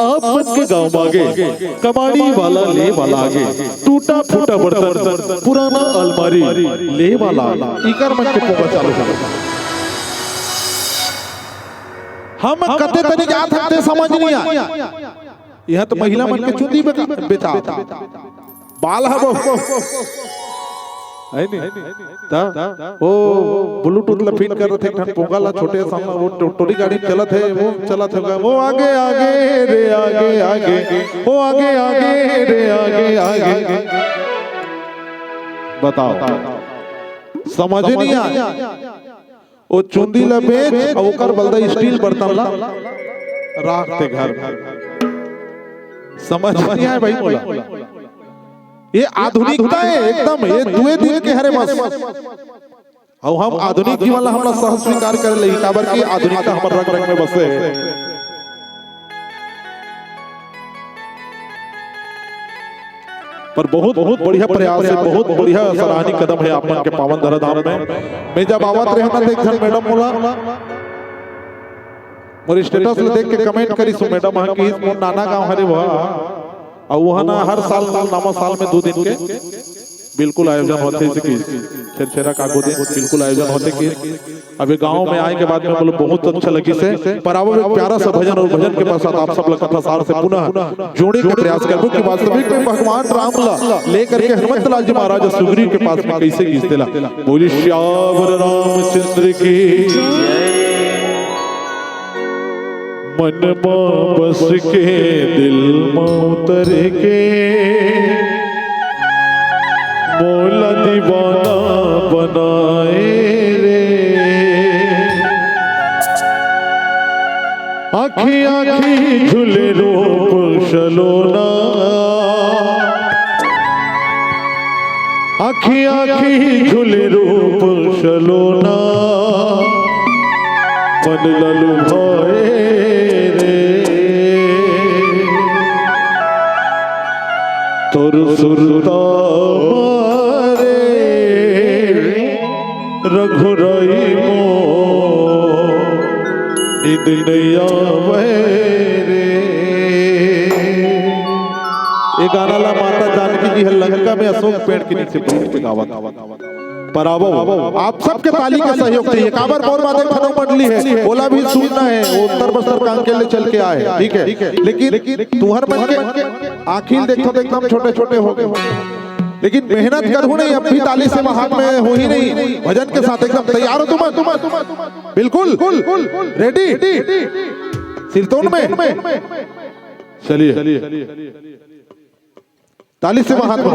आप मन के गांव म आगे, कबाड़ी वाला ले वाला आगे, टूटा फूटा बर्तन, पुराना अलमारी ले वाला आगे, इकर मन के पोंगा चालू हो। हम कते तनी जात हन ते समझ नहीं आए। यह तो महिला मन के चुंदी बेका-, बेचा। बाल ह वो। है नी? त वो ब्लूटूथ ला फिट कर रथे, एक ठन पोंगा ला छोटे सा, वो टो-, टोली गाड़ी में चलत हे, वो चलत हे, वो आगे, आगे रे, आगे, आगे, वो आगे, आगे रे, आगे, आगे। बताओ, समझ नहीं आए। वो चुंदी ला बेच अउ ओकर बलदा स्टील बर्तन ला राख दे घर। समझ नहीं आए भाई मोला। ये आधुनिकता हे एकदम, ये दुए दिन के हरे बस। अउ हम आधुनिक जीवन ला हमला सहज स्वीकार कर ले, काबर कि आधुनिकता हमर रग रग में बसे हे। पर बहुत, बहुत बढ़िया प्रयास हे, बहुत बढ़िया सराहनीय कदम हे आप मन के पावन धराधाम में। मैं जब आवत रहेंव ना, त एक झन मैडम मोला, मोर स्टेटस ल देख के कमेंट करिस, मैडम ह कि मोर नाना गांव हरे वह, अउ वह ना हर साल, साल नवा साल में दू दिन के बिल्कुल आयोजन होथे, जइसे कि छेरछेरा काको दिन बिल्कुल आयोजन होथे कि अब ये गांव में आए के बाद में मोला बहुत अच्छा लगिस हे। पर आवव एक प्यारा सा भजन अउ भजन के पश्चात आप सब ला कथा सार से पुनः जोड़े के प्रयास करबो कि वास्तविक में भगवान राम ला लेकर के हनुमंत लाल जी महाराज सुग्रीव के पास में कैसे गिस तेला। बोलिए सियावर रामचंद्र की। मन मा बस के दिल मा उतर के मोला दीवाना बनाए रे। आँखी आँखी झूले रूप सलोना, आँखी आँखी झूले रूप सलोना, मन ललुभाए रे। तोर सुरता मारे रघुराई मोर निंद नइ आवय रे। ये गाना ला माता जानकी जी ह लंका में अशोक पेड़ के नीचे बैठ के गावत हे। पर आवो, आप सबके ताली के सहयोग चाहिए। काबर मोर बाद एक ठन अउ मंडली हे, ओला भी सुनना हे। वो उत्तर बस्तर कांकेर ले चल के आए, ठीक है, लेकिन तुहर मन के आँखी ल देखथों त एकदम छोटे छोटे हो गे। लेकिन मेहनत करहू नहीं, अब भी ताली से हाथ में होही नहीं। भजन के साथ एकदम तैयार हो तुम? बिल्कुल रेडी? सिरतोन में? चलिए, ताली से हाथ में।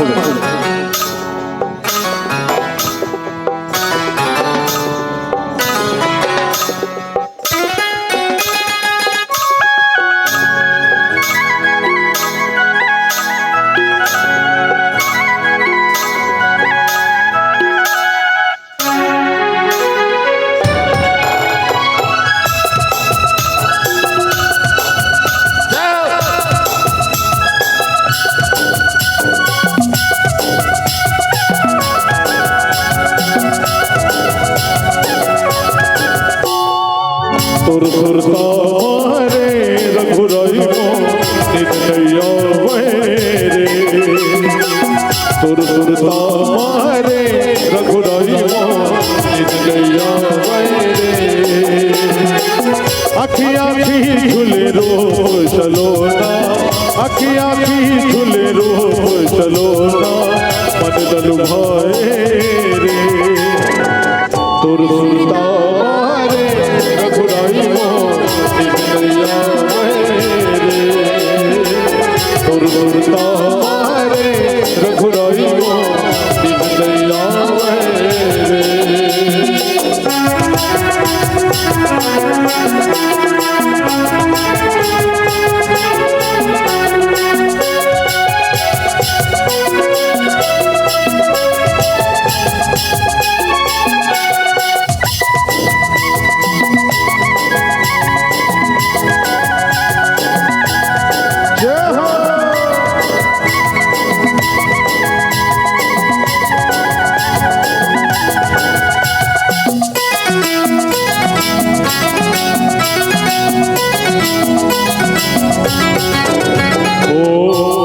तोर सुरता मारे रघुराई मो नित नैया वैरे। तोर सुरता मारे रघुराई मो नित नैया वैरे। अखिया की झुले रूप सलोना, अखिया की झुले रूप सलोना, मन ललुभाए रे। तोर सुरता मारे रघुराई मो नित नैया वैरे। तोर सुरता मारे रघुराई मो नित नैया वैरे। ओ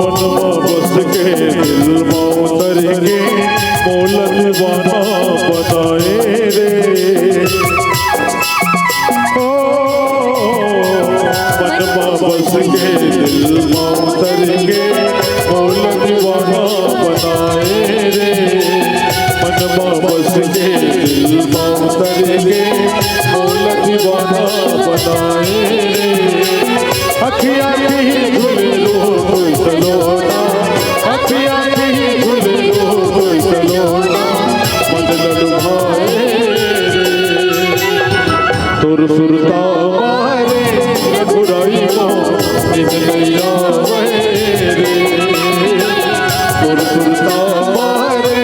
मन मा बस के दिल मा उतर के मोला दीवाना बनाए रे। ओ मन मा बस के दिल मा उतर के मोला दीवाना बनाए रे। मन मा बस के दिल मा उतर के मोला दीवाना बनाए रे। अखिया की झुले रूप सलोना, अखिया की झुले रूप सलोना, मन ललुभाए रे। तोर सुरता मारे रघुराई मो नित नैया वैरे। तोर सुरता मारे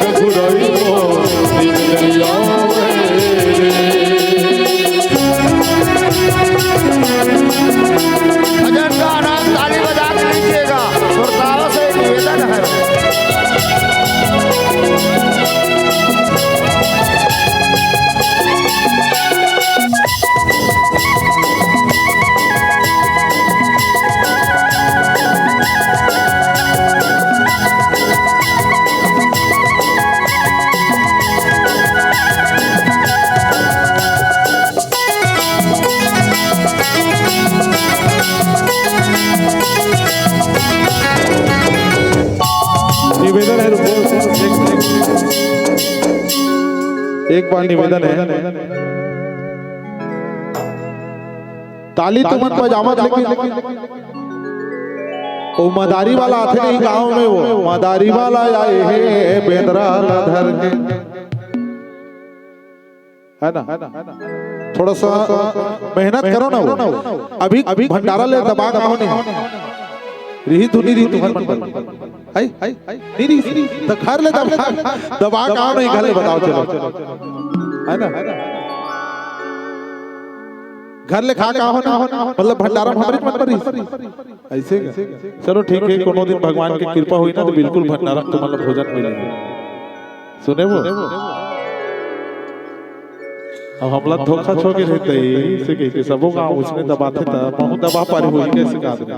रघुराई मो नित नैया वैरे। भजन का आनंद ताली बजा के लीजिएगा, श्रोताओं से निवेदन है। निवेदन है, रुको, एक, एक, एक बार निवेदन है, ताली तुमन बजावत, लेकिन वो मदारी वाला आथे नहीं गांव में, वो मदारी वाला आए हे बेंदरा ला धर के, है ना? थोड़ा सा मेहनत करो ना, वो अभी, अभी भंडारा ले दबा के आओ नहीं, रिही धुनी रिही तुहर मन पर। है? नहीं रिही, तो घर ले दबा, दबा के आओ नहीं, घर ले बताओ, चलो, है ना? घर ले खा के आओ ना, मतलब भंडारा में हमरे मन पर रिही। ऐसे का? चलो ठीक है, कोनो दिन भगवान की कृपा हुई ना तो बिल्कुल भंडारा में तुम्हारा भोजन मिलेगा। सुने वो? अब हमला धोखा छो के रहते ही, इसे कहिके सबो गांव उसने दबाथे त महू दबा पारे होही कैसे का आदमी।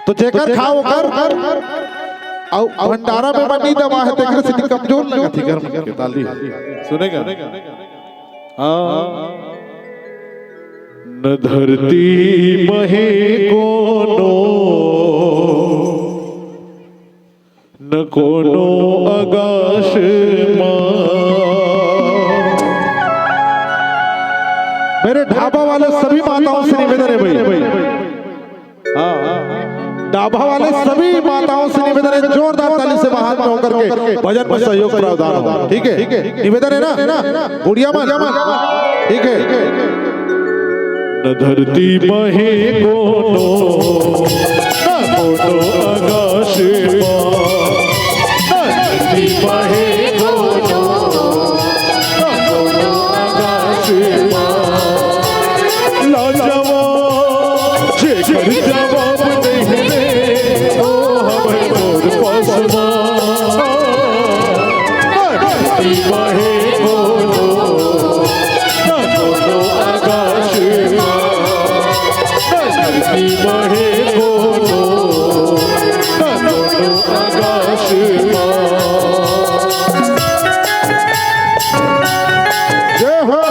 तो जेकर खाव ओकर, अउ भंडारा में बनी दवा हे, तेकर सेती कमजोर लगत हे घर में के ताली। सुनेगा? हाँ। न धरती महे कोनो, न कोनो आकाश मा। मेरे ढाबा वाले सभी माताओं से निवेदन है भाई, हाँ, हाँ, ढाबा वाले सभी माताओं से निवेदन है, जोरदार ताली से हाथ में होकर के भजन में सहयोग प्रावधान हो, ठीक है? निवेदन है ना? गुड़िया मन, ठीक है? न धरती महे कोनो, न कोनो आकाश मा। न धरती महे कोनो, न कोनो आकाश मा। लाजवाब, जेकर जवाब नइ हे, ओ हवे मोर पास मा। न धरती महे कोनो, न कोनो आकाश मा। न धरती महे कोनो, न कोनो आकाश मा। जय हो।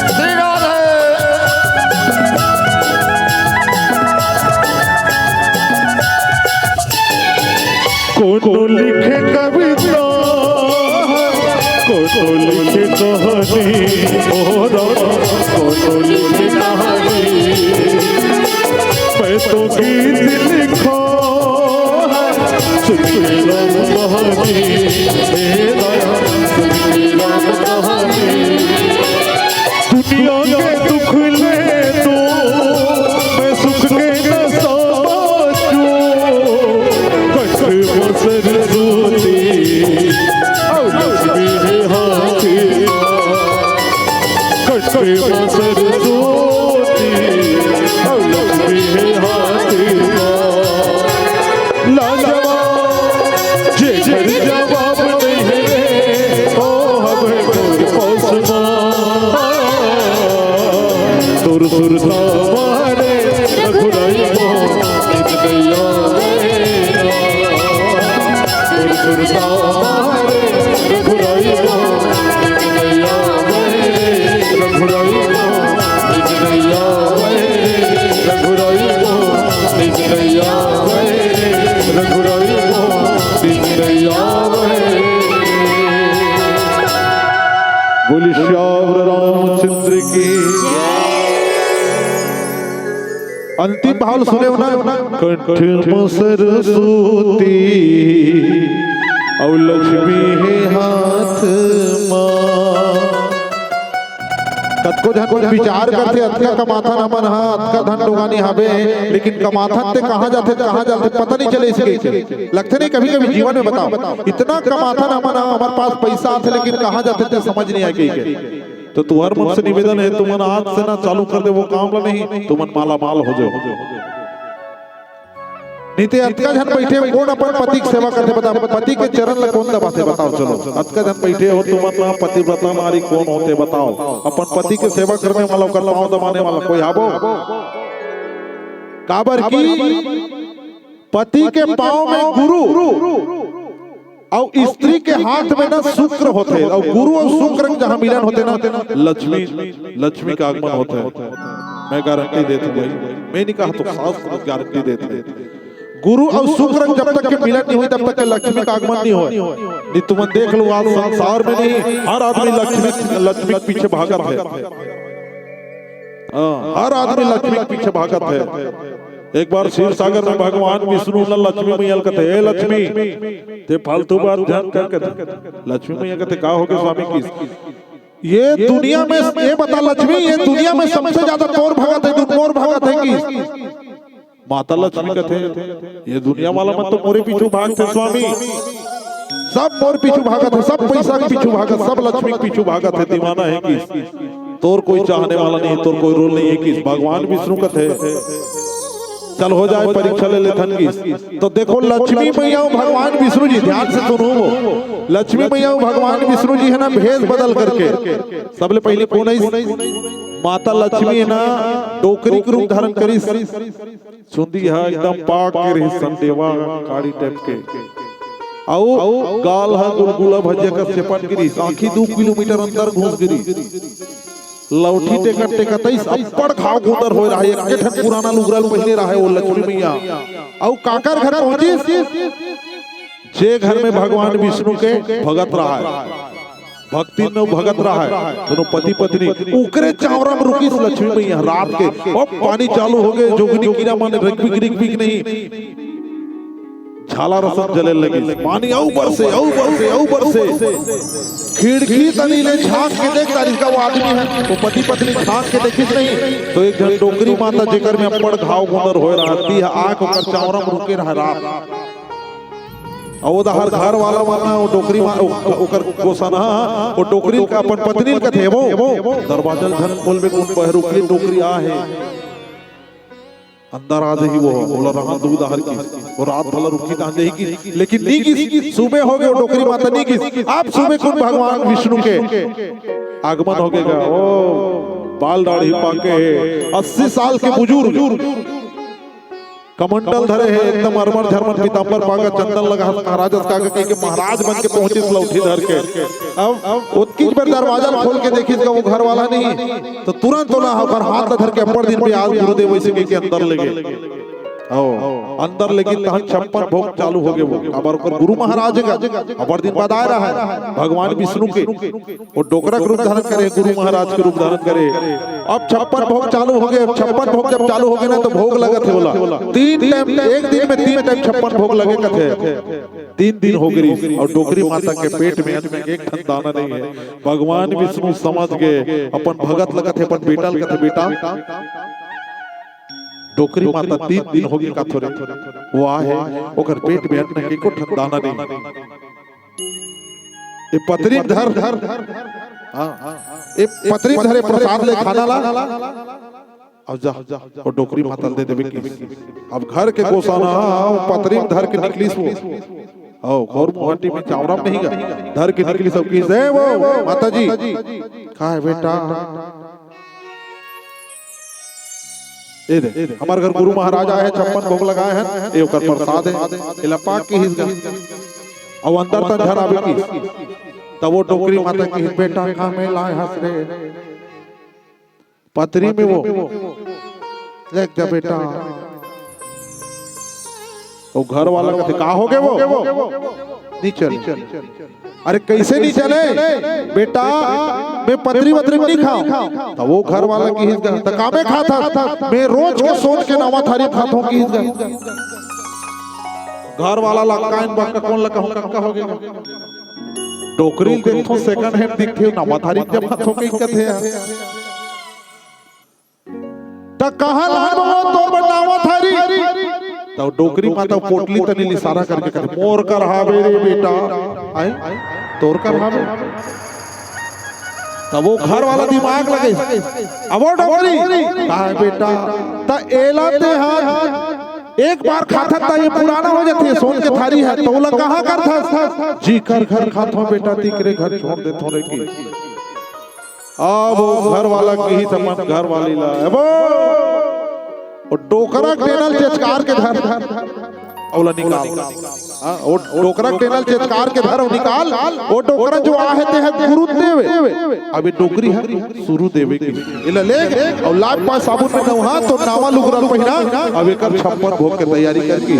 श्री राधे। कोनो लिखे कविता, कोनो लिखे कहानी, ओ राम, कोनो लिखे कहानी। मैं तो गीत लिखा है, सुन के राम कहानी, हे राम, सुन के राम कहानी। दुनिया के दुख ले दो, मैं सुख के न साचूं। कटे मा सरस्वती, अउ लक्ष्मी हे हाथ मा। कटे मा सरस्वती, अउ लक्ष्मी हे हाथ मा। लाजवाब, जेकर जवाब नइ हे, ओ हवे मोर पास मा। तोर सुरता मारे रघुराई को, नित नैया मेरा। तोर सुरता मारे रघुराई को, नित नैया मेरा। रघुराई को, नित नैया मेरा। रघुराई को, नित नैया मेरा। रघुराई को, नित नैया मेरा। बोलिए सियावर रामचंद्र की। अंतिम भाव सुने हो ना, कटे मा सरस्वती, अउ लक्ष्मी हे हाथ मा। कतको झन विचार करथे, अतका कमाथन हमन ह, अतका धन डोंगानी हावे, लेकिन कमाथन ते कहाँ जाथे, कहाँ जाथे, पता नइ चले इसे कहिके। लगथे नहीं कभी-कभी जीवन में, बताओ, इतना कमाथन हमन ह, हमर पास पैसा आथे, लेकिन कहाँ जाथे ते समझ नइ आए कहिके। तो तुहर मन से निवेदन हे, तुमन आज से ना चालू कर दे वो काम ला, नहीं तुमन माला माल हो जाओ। नहीं ते अतका झन बइठे, कोन अपन पति के सेवा करथे, बताओ, पति के चरण ला कोन दबाथे, बताओ, चलो, अतका झन बइठे हो, तुमन ना पतिव्रता नारी कोन होथे, बताओ, अपन पति के सेवा करने वाला, ओकर पाँव दबाने वाला कोई हाबो? काबर कि पति के पाँव में गुरु अउ स्त्री के हाथ में ना शुक्र होथे, अउ गुरु अउ शुक्र के जहाँ मिलन होथे ना, लक्ष्मी, लक्ष्मी का आगमन होथे। मैं गारंटी देत हूँ भाई, मैं नहीं कहा तो शास्त्र गारंटी देत हे। गुरु अउ शुक्र के जब तक के मिलन नहीं होय, तब तक के लक्ष्मी का आगमन नहीं होय। नहीं तुमन देख लो, आज संसार में नहीं, हर आदमी लक्ष्मी, लक्ष्मी के पीछे भागत हे। हाँ, हर आदमी लक्ष्मी के पीछे भागत हे। एक बार क्षीर सागर में भगवान विष्णु ला लक्ष्मी मैया ल कथे, "हे लक्ष्मी, ते फालतू बात झन कर," कथे। लक्ष्मी मैया कथे, "का होगे स्वामी की?" "ये दुनिया में, ये बता लक्ष्मी, ये दुनिया में सबसे ज्यादा तोर भगत हे, तू मोर भगत हे कि?" माता लक्ष्मी कथे, "ये दुनिया वाला मन तो मोरे पीछू भागथे स्वामी, सब मोर पीछू भागत हे, सब पैसा के पीछू भागत, सब लक्ष्मी के पीछू भागत हे, दीवाना हे कि?" तोर कोई चाहने वाला नहीं, तोर कोई रोल नहीं है किस भगवान विष्णु कथे। चल हो जाए परीक्षा ले लेथन किस। तो देखो लक्ष्मी मैया अउ भगवान विष्णु जी, ध्यान से सुनो वो। लक्ष्मी मैया अउ भगवान विष्णु जी है ना भेष बदल करके। सबले पहली कोन है? माता लक्ष्मी है ना डोकरी के रूप धारण करिस। चुंदी ह एकदम पाक के रहिस संदेवा काड़ी टाइप के। अउ गाल ह गुलगुला भजिया कस चेपट गिरिस, आँखी दू किलोमीटर अंदर घुस गिरिस। लौठी टेकत टेकत अइस अब्बड़ घाव गोदर होय रहा, एक ठन पुराना लुगरा ल पहिने रहा वो लक्ष्मी मैया। अउ काकर घर पहुंचिस? जे घर में भगवान विष्णु के भगत रहा है, भक्ति में भगत रहा है, दोनों पति पत्नी, उकरे चावरा में रुकिस लक्ष्मी मैया रात के। अब पानी चालू हो गए, जोगनी कीरा माने रगबिक रिगबिक नहीं, झाला रसन जले लगिस। पानी अउ बरसे, अउ बरसे, अउ बरसे। खिड़की तनी ले झांक के देख तारिस का वो आदमी है, वो पति पत्नी झांक के देखिस नहीं, तो एक झन डोकरी माता जेकर में अब्बड़ घाव गोदर होय रहा, तीह आके ओकर चावरा में रुके रहा रात। अउ ओ दहर घर वाला मन ह, ओ डोकरी मा-, ओ-, ओकर गोसनहा, ओ डोकरी ल अपन पत्नी ल कथे, "वो, दरवाजा ल झन खोलबे, कोन बहरू के डोकरी आ हे, अंदर आ जही वो, ओला रहन दू दहर की, ओ रात भला रुकी तहन जही की।" लेकिन नी गिस, सुबह हो गए, ओ डोकरी माता नी गिस। अब सुबह कोन भगवान विष्णु के आगमन हो गए गा, ओ बाल दाढ़ी पाके हे, अस्सी साल के बुजुर्ग, कमंडल धरे हे, एकदम अरमर झरमर पीताम्बर पागा, चंदन लगा, महाराज अस कागा कहिके महाराज बन के पहुंचिस लौठी धर के। अब ओतकीच बेर दरवाजा खोल के देखिस का वो घर वाला नहीं, तो तुरंत ओला ओकर हाथ ला धर के अब्बड़ दिन भी आज गुरुदेव वैसे कहिके अंदर ले गे। ओ, अंदर ले गे तहन छप्पन भोग चालू हो गए वो। अब ओकर गुरु महाराज का अब्बड़ दिन बाद आए रहा है भगवान विष्णु के। वो डोकरा के रूप धारण करे, गुरु महाराज के रूप धारण करे। अब छप्पन भोग चालू हो गए। अब छप्पन भोग जब चालू हो गए ना, तो भोग लगत हे बोला तीन टाइम, एक दिन में तीन टाइम छप्पन भोग लगे कथे। तीन दिन हो गई और डोकरी माता के पेट में अन्न के एक ठन दाना नहीं है। भगवान विष्णु समझ गए, अपन भगत लगत हे, अपन बेटा लगत हे, बेटा डोकरी माता तीन दिन हो गए का थोरे वो आहे, ओकर पेट में अन्न के एको ठन दाना नहीं। ए पतरी धर, हाँ, ए पतरी धरे प्रसाद ले खाना ला, अब जा, वो डोकरी माता ल दे देबे कि। अब घर के गोसाना, हाँ, पतरी धर के निकलिस वो। ओ, घोर मुहाटी में चावरा में नहीं गा, धर के निकलिस, अब कि, "ए वो, माता जी, का है बेटा?" ए दे, हमार घर गुरु महाराज आए हैं, छप्पन भोग लगाए हैं, ए ओकर प्रसाद है, एला पाक किहिस गा। अउ अंदर तन झन आबे किहिस। तब वो डोकरी माता किहिस, "बेटा, का में लाए हस रे?" पतरी में वो, "लेग जा बेटा।" वो घर वाला कथे, "का हो गए वो?" "नी चले।" "अरे, कैसे नी चले बेटा, में पतरी वतरी नी खाऊं।" तो वो घर वाला किहिस गा, "त का में खाथस?" "में रोज के सोच के नवा थारी खाथों," किहिस गा। घर वाला लंकाइन बक्का, कोन ल कहूं, कक्का हो गए। डोकरी ल देखथों, second hand दिखथे, नवा थारी जमाथों कहिके कथे यार। "त कहाँ लान वो तोर बर नवा थारी?" त डोकरी माता पोटली तनी ल इशारा करके कथे, "मोर कर हावे रे बेटा।" आए? "तोर कर हावे।" तब वो घर वाला दिमाग लगे, अब वो डोकरी, "का है बेटा?" त एला ते हा एक बार खाथस त ये पुराना हो जाथे, सोन के थारी है, त ओला कहाँ करथस? "जी कर घर खाथों बेटा, तीकरे घर छोड़ देथों रे" कि। अब वो घर वाला किहिस अपन घर वाली ला, "ए वो, वो डोकरा के डेना ल चेचकार के धर, ओला निकाल।" हाँ, वो डोकरा के डेना ल चेचकार के धर अउ निकाल, वो डोकरा जो आहे ते ह गुरुदेव हे। अब ये डोकरी ह सुरुदेव हे कि। एला ले अउ लात पास साबुन में नहा, तो नावा लुगरा पहिना, अब एकर छप्पन भोग के तैयारी करके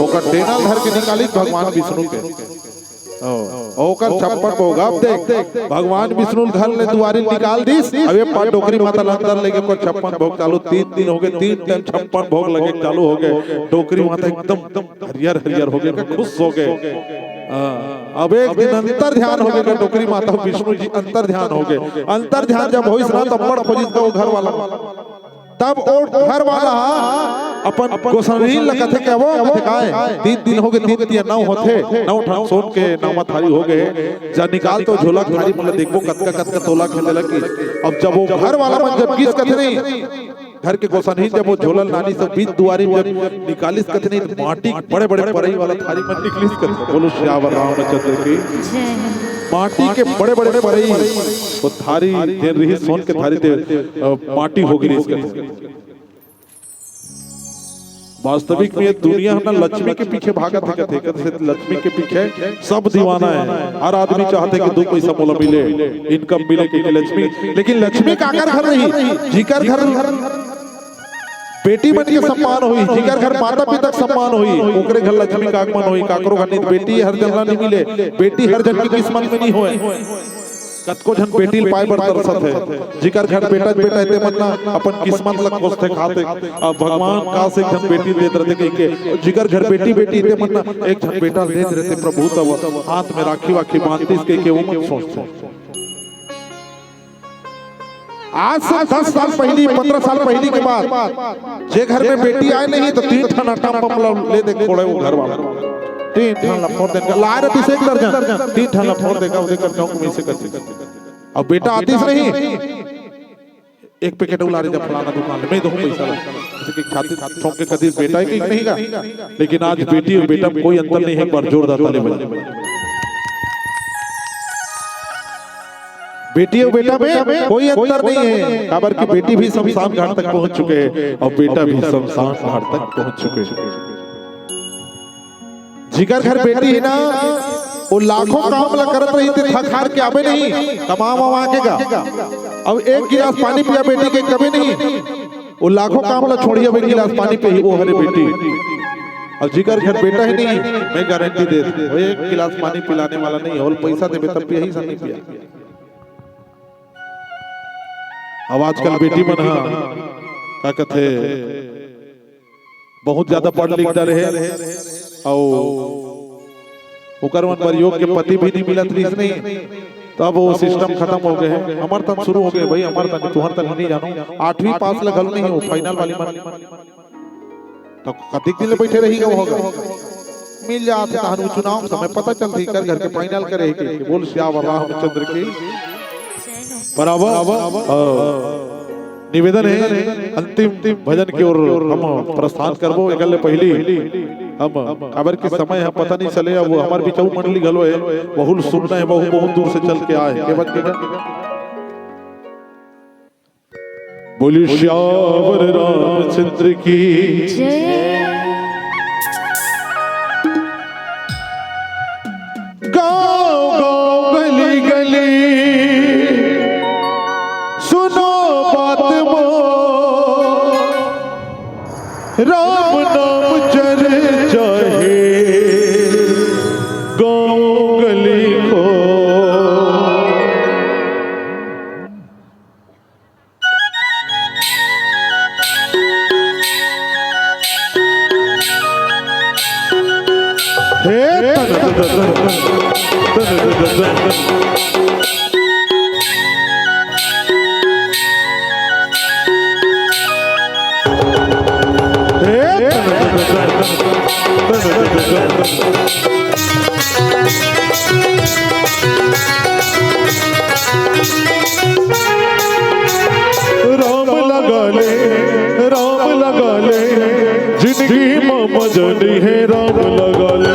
ओकर डेना ल धर के निकालिस भगवान विष्णु के। ओ, ओकर छप्पन भोग। अब देख, भगवान विष्णु ल घर ले दुआरी ल निकाल दिस। अब ये पार डोकरी माता ल अंदर लेके ओकर छप्पन भोग चालू। तीन दिन हो गए, तीन टाइम छप्पन भोग लगे चालू हो गए। डोकरी माता एकदम हरियर हरियर हो गए, खुश हो गए। हाँ, अब एक दिन अंतर ध्यान हो गए, डोकरी माता विष्णु जी अंतर ध्यान हो गए। अंतर ध्यान जब होइस ना, तब बड़ खोजिस का वो घर वाला। तब ओ घर वाला ह अपन गोसनहिन ल कथे के, "वो," कथे, "काय? तीन दिन हो गे, तीन तिया नौ होथे, नौ ठन सोन के नौमा थारी हो गे हे, जा निकाल तो झोला के थारी मन ल देखबो, कतका कतका तोला खेले लगी।" अब जब वो घर वाला मन जब किस कथे नहीं, घर के गोसनहिन जब वो झोला ल नानी सब बीच दुआरी में जब निकालिस कथे नहीं, तो माटी के बड़े बड़े परई वाला थारी मन निकलिस कथे। बोलो सियावर रामचंद्र की। माटी के बड़े बड़े परई, वो थारी जेन रही सोन के थारी ते, अ, माटी हो गिरिस कथे। वास्तविक में ये दुनिया ह ना लक्ष्मी के पीछे भागत हे कथे, कथे लक्ष्मी के पीछे सब दीवाना हे। हर आदमी चाहथे कि दू पैसा मोला मिले, income मिले, कि लक्ष्मी, लेकिन लक्ष्मी काकर घर रही? जिकर घर बेटी मन के सम्मान होही, जिकर घर माता पिता के सम्मान होही, ओकरे घर लक्ष्मी के आगमन होही। काकरो घर नहीं, बेटी हर जन ला नहीं मिले, बेटी हर जन के किस्मत में नहीं होय। कतको झन बेटी ल पाए बर तरसत हे, जिकर घर बेटा बेटा हे, ते मन ना अपन किस्मत ल कोसथे खाथे। अब भगवान काश एक झन बेटी ल देत रहते कहिके, जिकर घर बेटी बेटी हे, ते मन ना एक झन बेटा ल देत रहते प्रभु, तब हाथ में राखी वाखी बांधतिस कहिके वो मन सोचथे। आज से दस साल पहिली, पन्द्रह साल पहिली के बात, जे घर में बेटी आए नहीं तो तीन ठन atom bomb ले दे फोड़े वो घर वाला। तीन ठन ला फोड़ देगा, लाए रहतिस एक दर्जन, तीन ठन ला फोड़ देगा, ओदे कर चौक में से कर देगा। अब बेटा आतिस नहीं, एक packet उलारे जा फलाना दुकान ले, मैं दूं पैसा ला। जैसे कि छाती ठोंक के कदी बेटा हे कि नहीं का, लेकिन आज बेटी और बेटा में कोई अंतर नहीं है, एक बार जोरदार ताली बजाओ। बेटी और बेटा में कोई अंतर नहीं है, काबर कि बेटी भी शमशान घाट तक पहुंच चुके हैं और बेटा भी शमशान घाट तक पहुंच चुके हैं। जिकर घर बेटी हे ना, वो लाखों काम ला करत रही, ते थक हार के आबे नहीं, कमा वमा के गा। अब एक गिलास पानी पिया बेटी के कबे नहीं, वो लाखों काम ला छोड़ही, अब एक गिलास पानी पिही, वो हरे बेटी। अब जिकर घर बेटा हे नहीं, मैं गारंटी देत हूं, वो एक गिलास पानी पिलाने वाला नहीं हे, वो पैसा देबे तब पिही, नहीं पिया। अब आजकल बेटी मन ह का कथे, बहुत ज्यादा पढ़ लिख डरे हे, अउ ओकर मन बर योग्य पति भी नहीं मिलत रहिस नहीं, तब वो system खतम हो गे हे। हमर तन शुरू हो गे भाई, हमर तन, तुहर तन नहीं जानो, आठवीं पास ल घलो नहीं हो, final वाली मन। तो कतिक दिन ले बैठे रही गा, होगा मिल जात हे, तहन वो चुनाव समय पता चलथे, कर घर के final करे हे के। बोल सियावर रामचंद्र की। बराबर। अ, निवेदन हे, अंतिम भजन की ओर हम प्रस्थान करबो। एकर ले पहिली हम, काबर के समय ह पता नहीं चले, अब हमर बिचाऊ मंडली घलो हे, वहू ल सुनना हे, वहू बहुत दूर से चल के आए हे। के बात के बोलिए सियावर रामचंद्र की। जय। गांव गांव गली गली सुनो बात मोर, राम नाम चर्चा हे गांव गली को। हे तन तन तन तन तन तन तन। हे तन तन तन तन तन तन तन। राम लगा ले, राम लगा ले, जिंदगी में मजा नहीं है, राम लगा ले।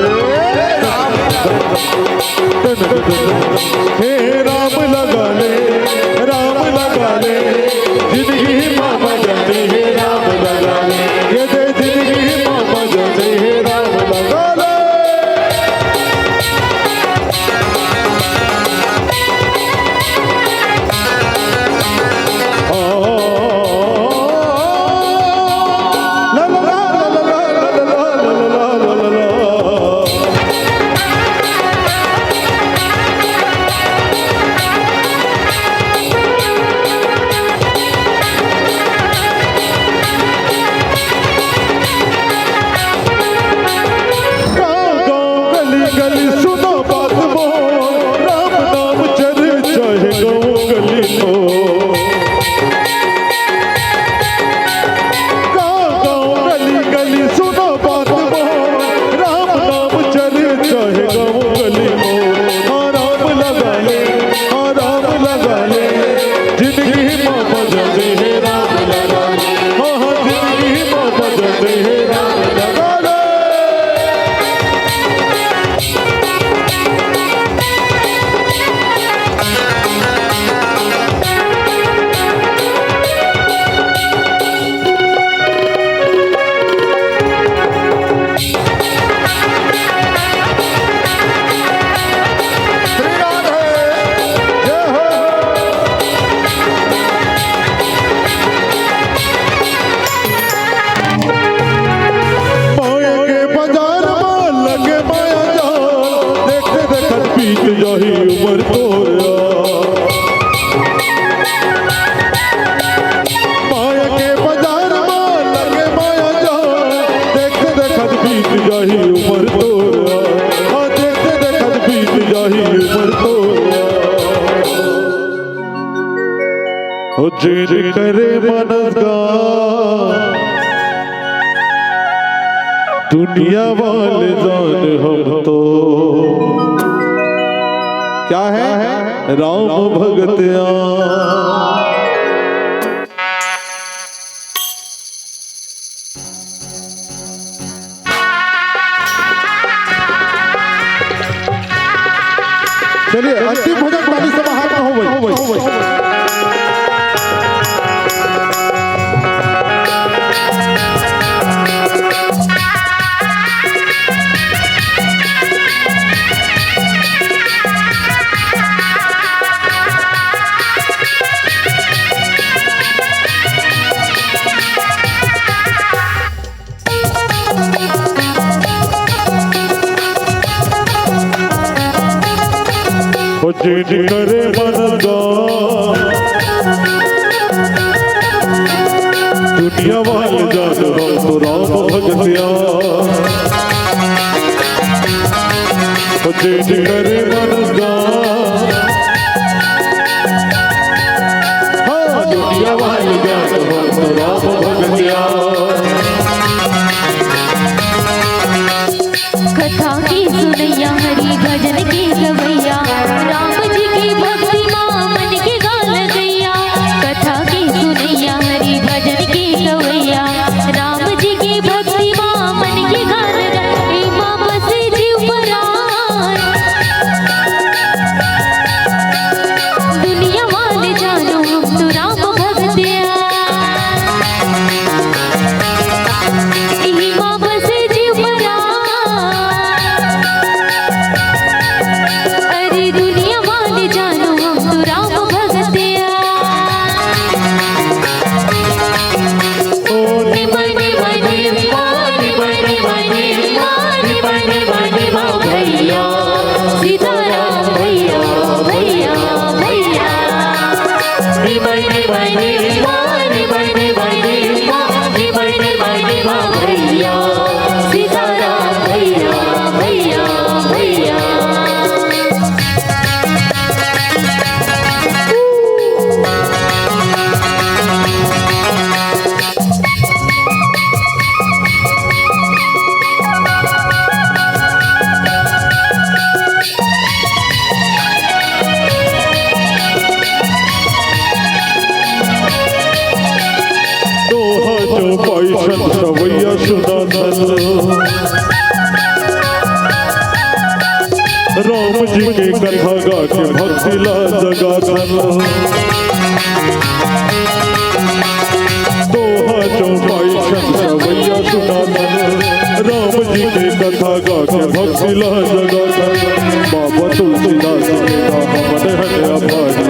हे राम लगा ले, राम लगा ले, जिंदगी में मजा नहीं है, राम लगा ले। ये दे जिंदगी में मजा नहीं है, राम लगा ले। उमर तोर, आ जइसे देखत बीत जाही उमर तोर। ओ जेन करे मनस गा, दुनिया वाले जान हम तो। क्या है? राम भगतिया। चलिए, अंतिम भजन ताली से बाहर ना हो भाई। ओ जेन करे मनस गा, दुनिया वाले जान हम तो राम भगतिया। ओ जेन करे मनस गा, हाँ, दुनिया वाले जान हम तो राम भगतिया। कथा के सुनइया, हरि भजन के गवइया, राम जी के भक्ति मा मन के गा लगइया। कथा के सुनइया, हरि भजन के गवइया, राम जी के भक्ति मा मन के गा लगइया। एमा बसे जीव परान, दुनिया वाले जानो हम तो राम भगतिया। इही मा बसे जीव परान। अरे दुनिया वाले जानो हम तो राम भगतिया। ओ निमन निमन निमन निमन निमन निमन निमन निमन भैया, सीताराम भैया, भैया, भैया। निमन निमन निमन निमन निमन निमन निमन निमन भैया, सीताराम भैया, भैया, भैया। दोहा चौपाई छंद सवैया सुना नल। राम जी के कथा गा के भक्ति ला जगा धन। दोहा चौपाई छंद सवैया सुना नल। राम जी के कथा गा के भक्ति ला जगा धन। बाबा तुलसीदास के नाम मन हन आभारी।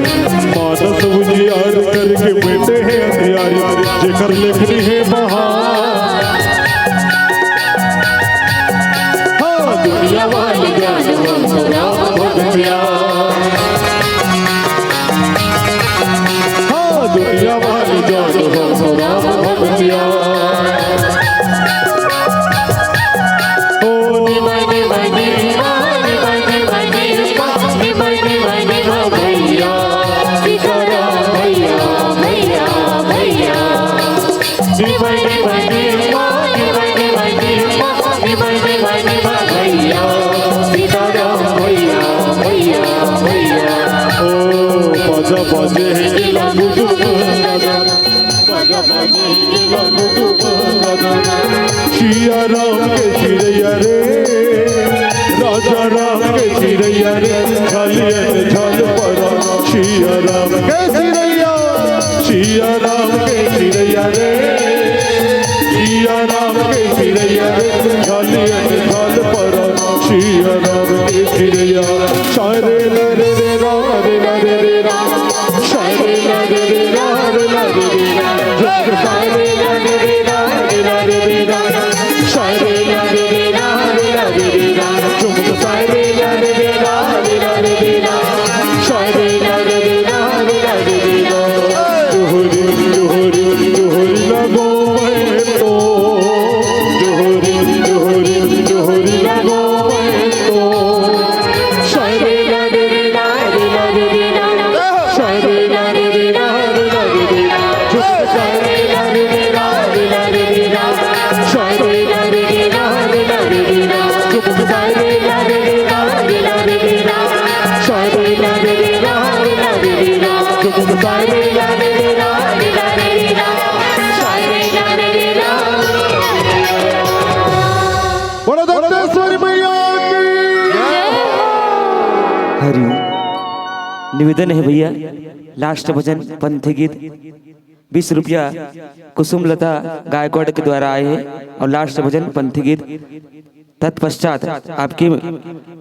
मानस उजियार करके मेटे हे अंधियारी। जेकर लेखनी हे महान। हाँ, दुनिया वाले जान हम तो राम भगतिया। हाँ, दुनिया वाले जान हम तो राम भगतिया। ओ निमन निमन निमन निमन निमन निमन निमन निमन निमन भैया, सीताराम भैया, भैया, भैया। ओ, बाजा बाजे हे, बाजा बाजे हे, सिया राम के चिरैया रे, राजा राम के चिरैया रे, झालियन झाल परा। सिया राम के चिरैया, सिया राम के चिरैया रे, सिया राम के चिरैया रे, झालियन झाल परा। सिया राम के चिरैया, सारे ला रे रे रा रे ला रे रे रा, सारे ला रे रे रा रे ला रे रे रा, सारे ला रे रे रा रे ला रे रे रा, सारे ला रे रे रा रे ला रे रे रा। निवेदन है भैया, लास्ट भजन पंथी गीत बीस रुपया कुसुमलता गायकवाड़ के द्वारा आए हैं और लास्ट भजन पंथी गीत तत्पश्चात आपके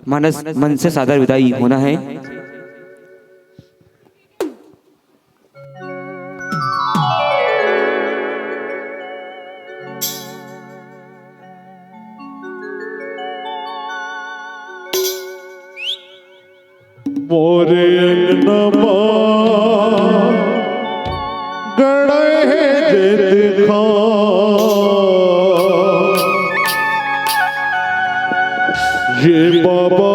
मानस मन से सादर विदाई होना है। मोरे अंगना मा गड़े हे जेत खां, ये बाबा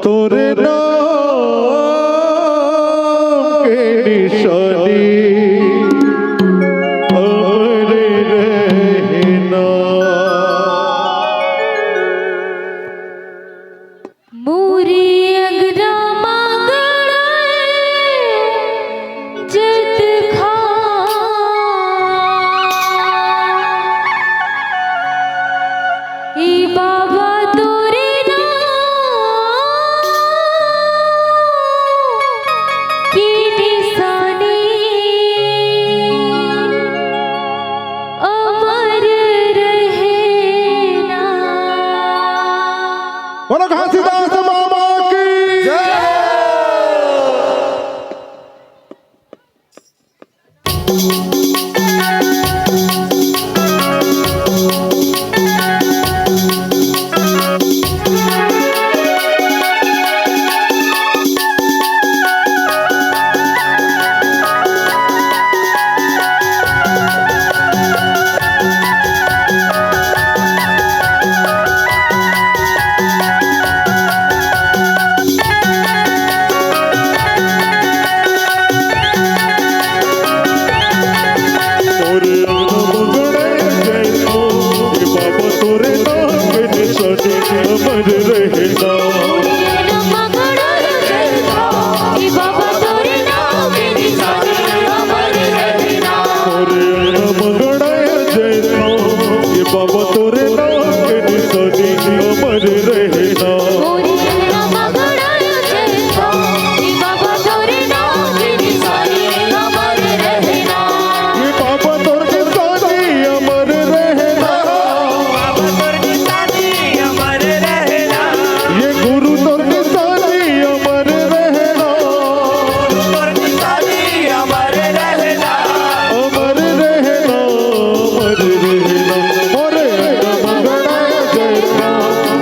तोरे नाम के निशानी अमर रहना। मोरे अंगना मा गड़े जेत खां, ए बाबा तोरे नाम के निशानी अमर रहना। बोलो घासीदास बाबा की जय। तोरे नाम गड़े जय तो, ए बाबा तोरे नाम के निशानी अमर रहना। तोरे नाम गड़े जय तो, ए बाबा तोरे नाम के निशानी अमर रहना। ए बाबा तोर निशानी अमर रहना। ए गुरु तोर निशानी अमर रहना। अमर रहना, अमर रहना। मोरे अंगना मा गड़े जय तो,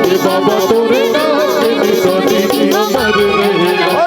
ए बाबा तोरे नाम के निशानी अमर रहना।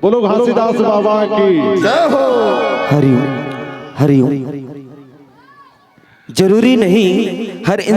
बोलो घासीदास बाबा की। जय हो। हरिओम, हरिओम। जरूरी नहीं हर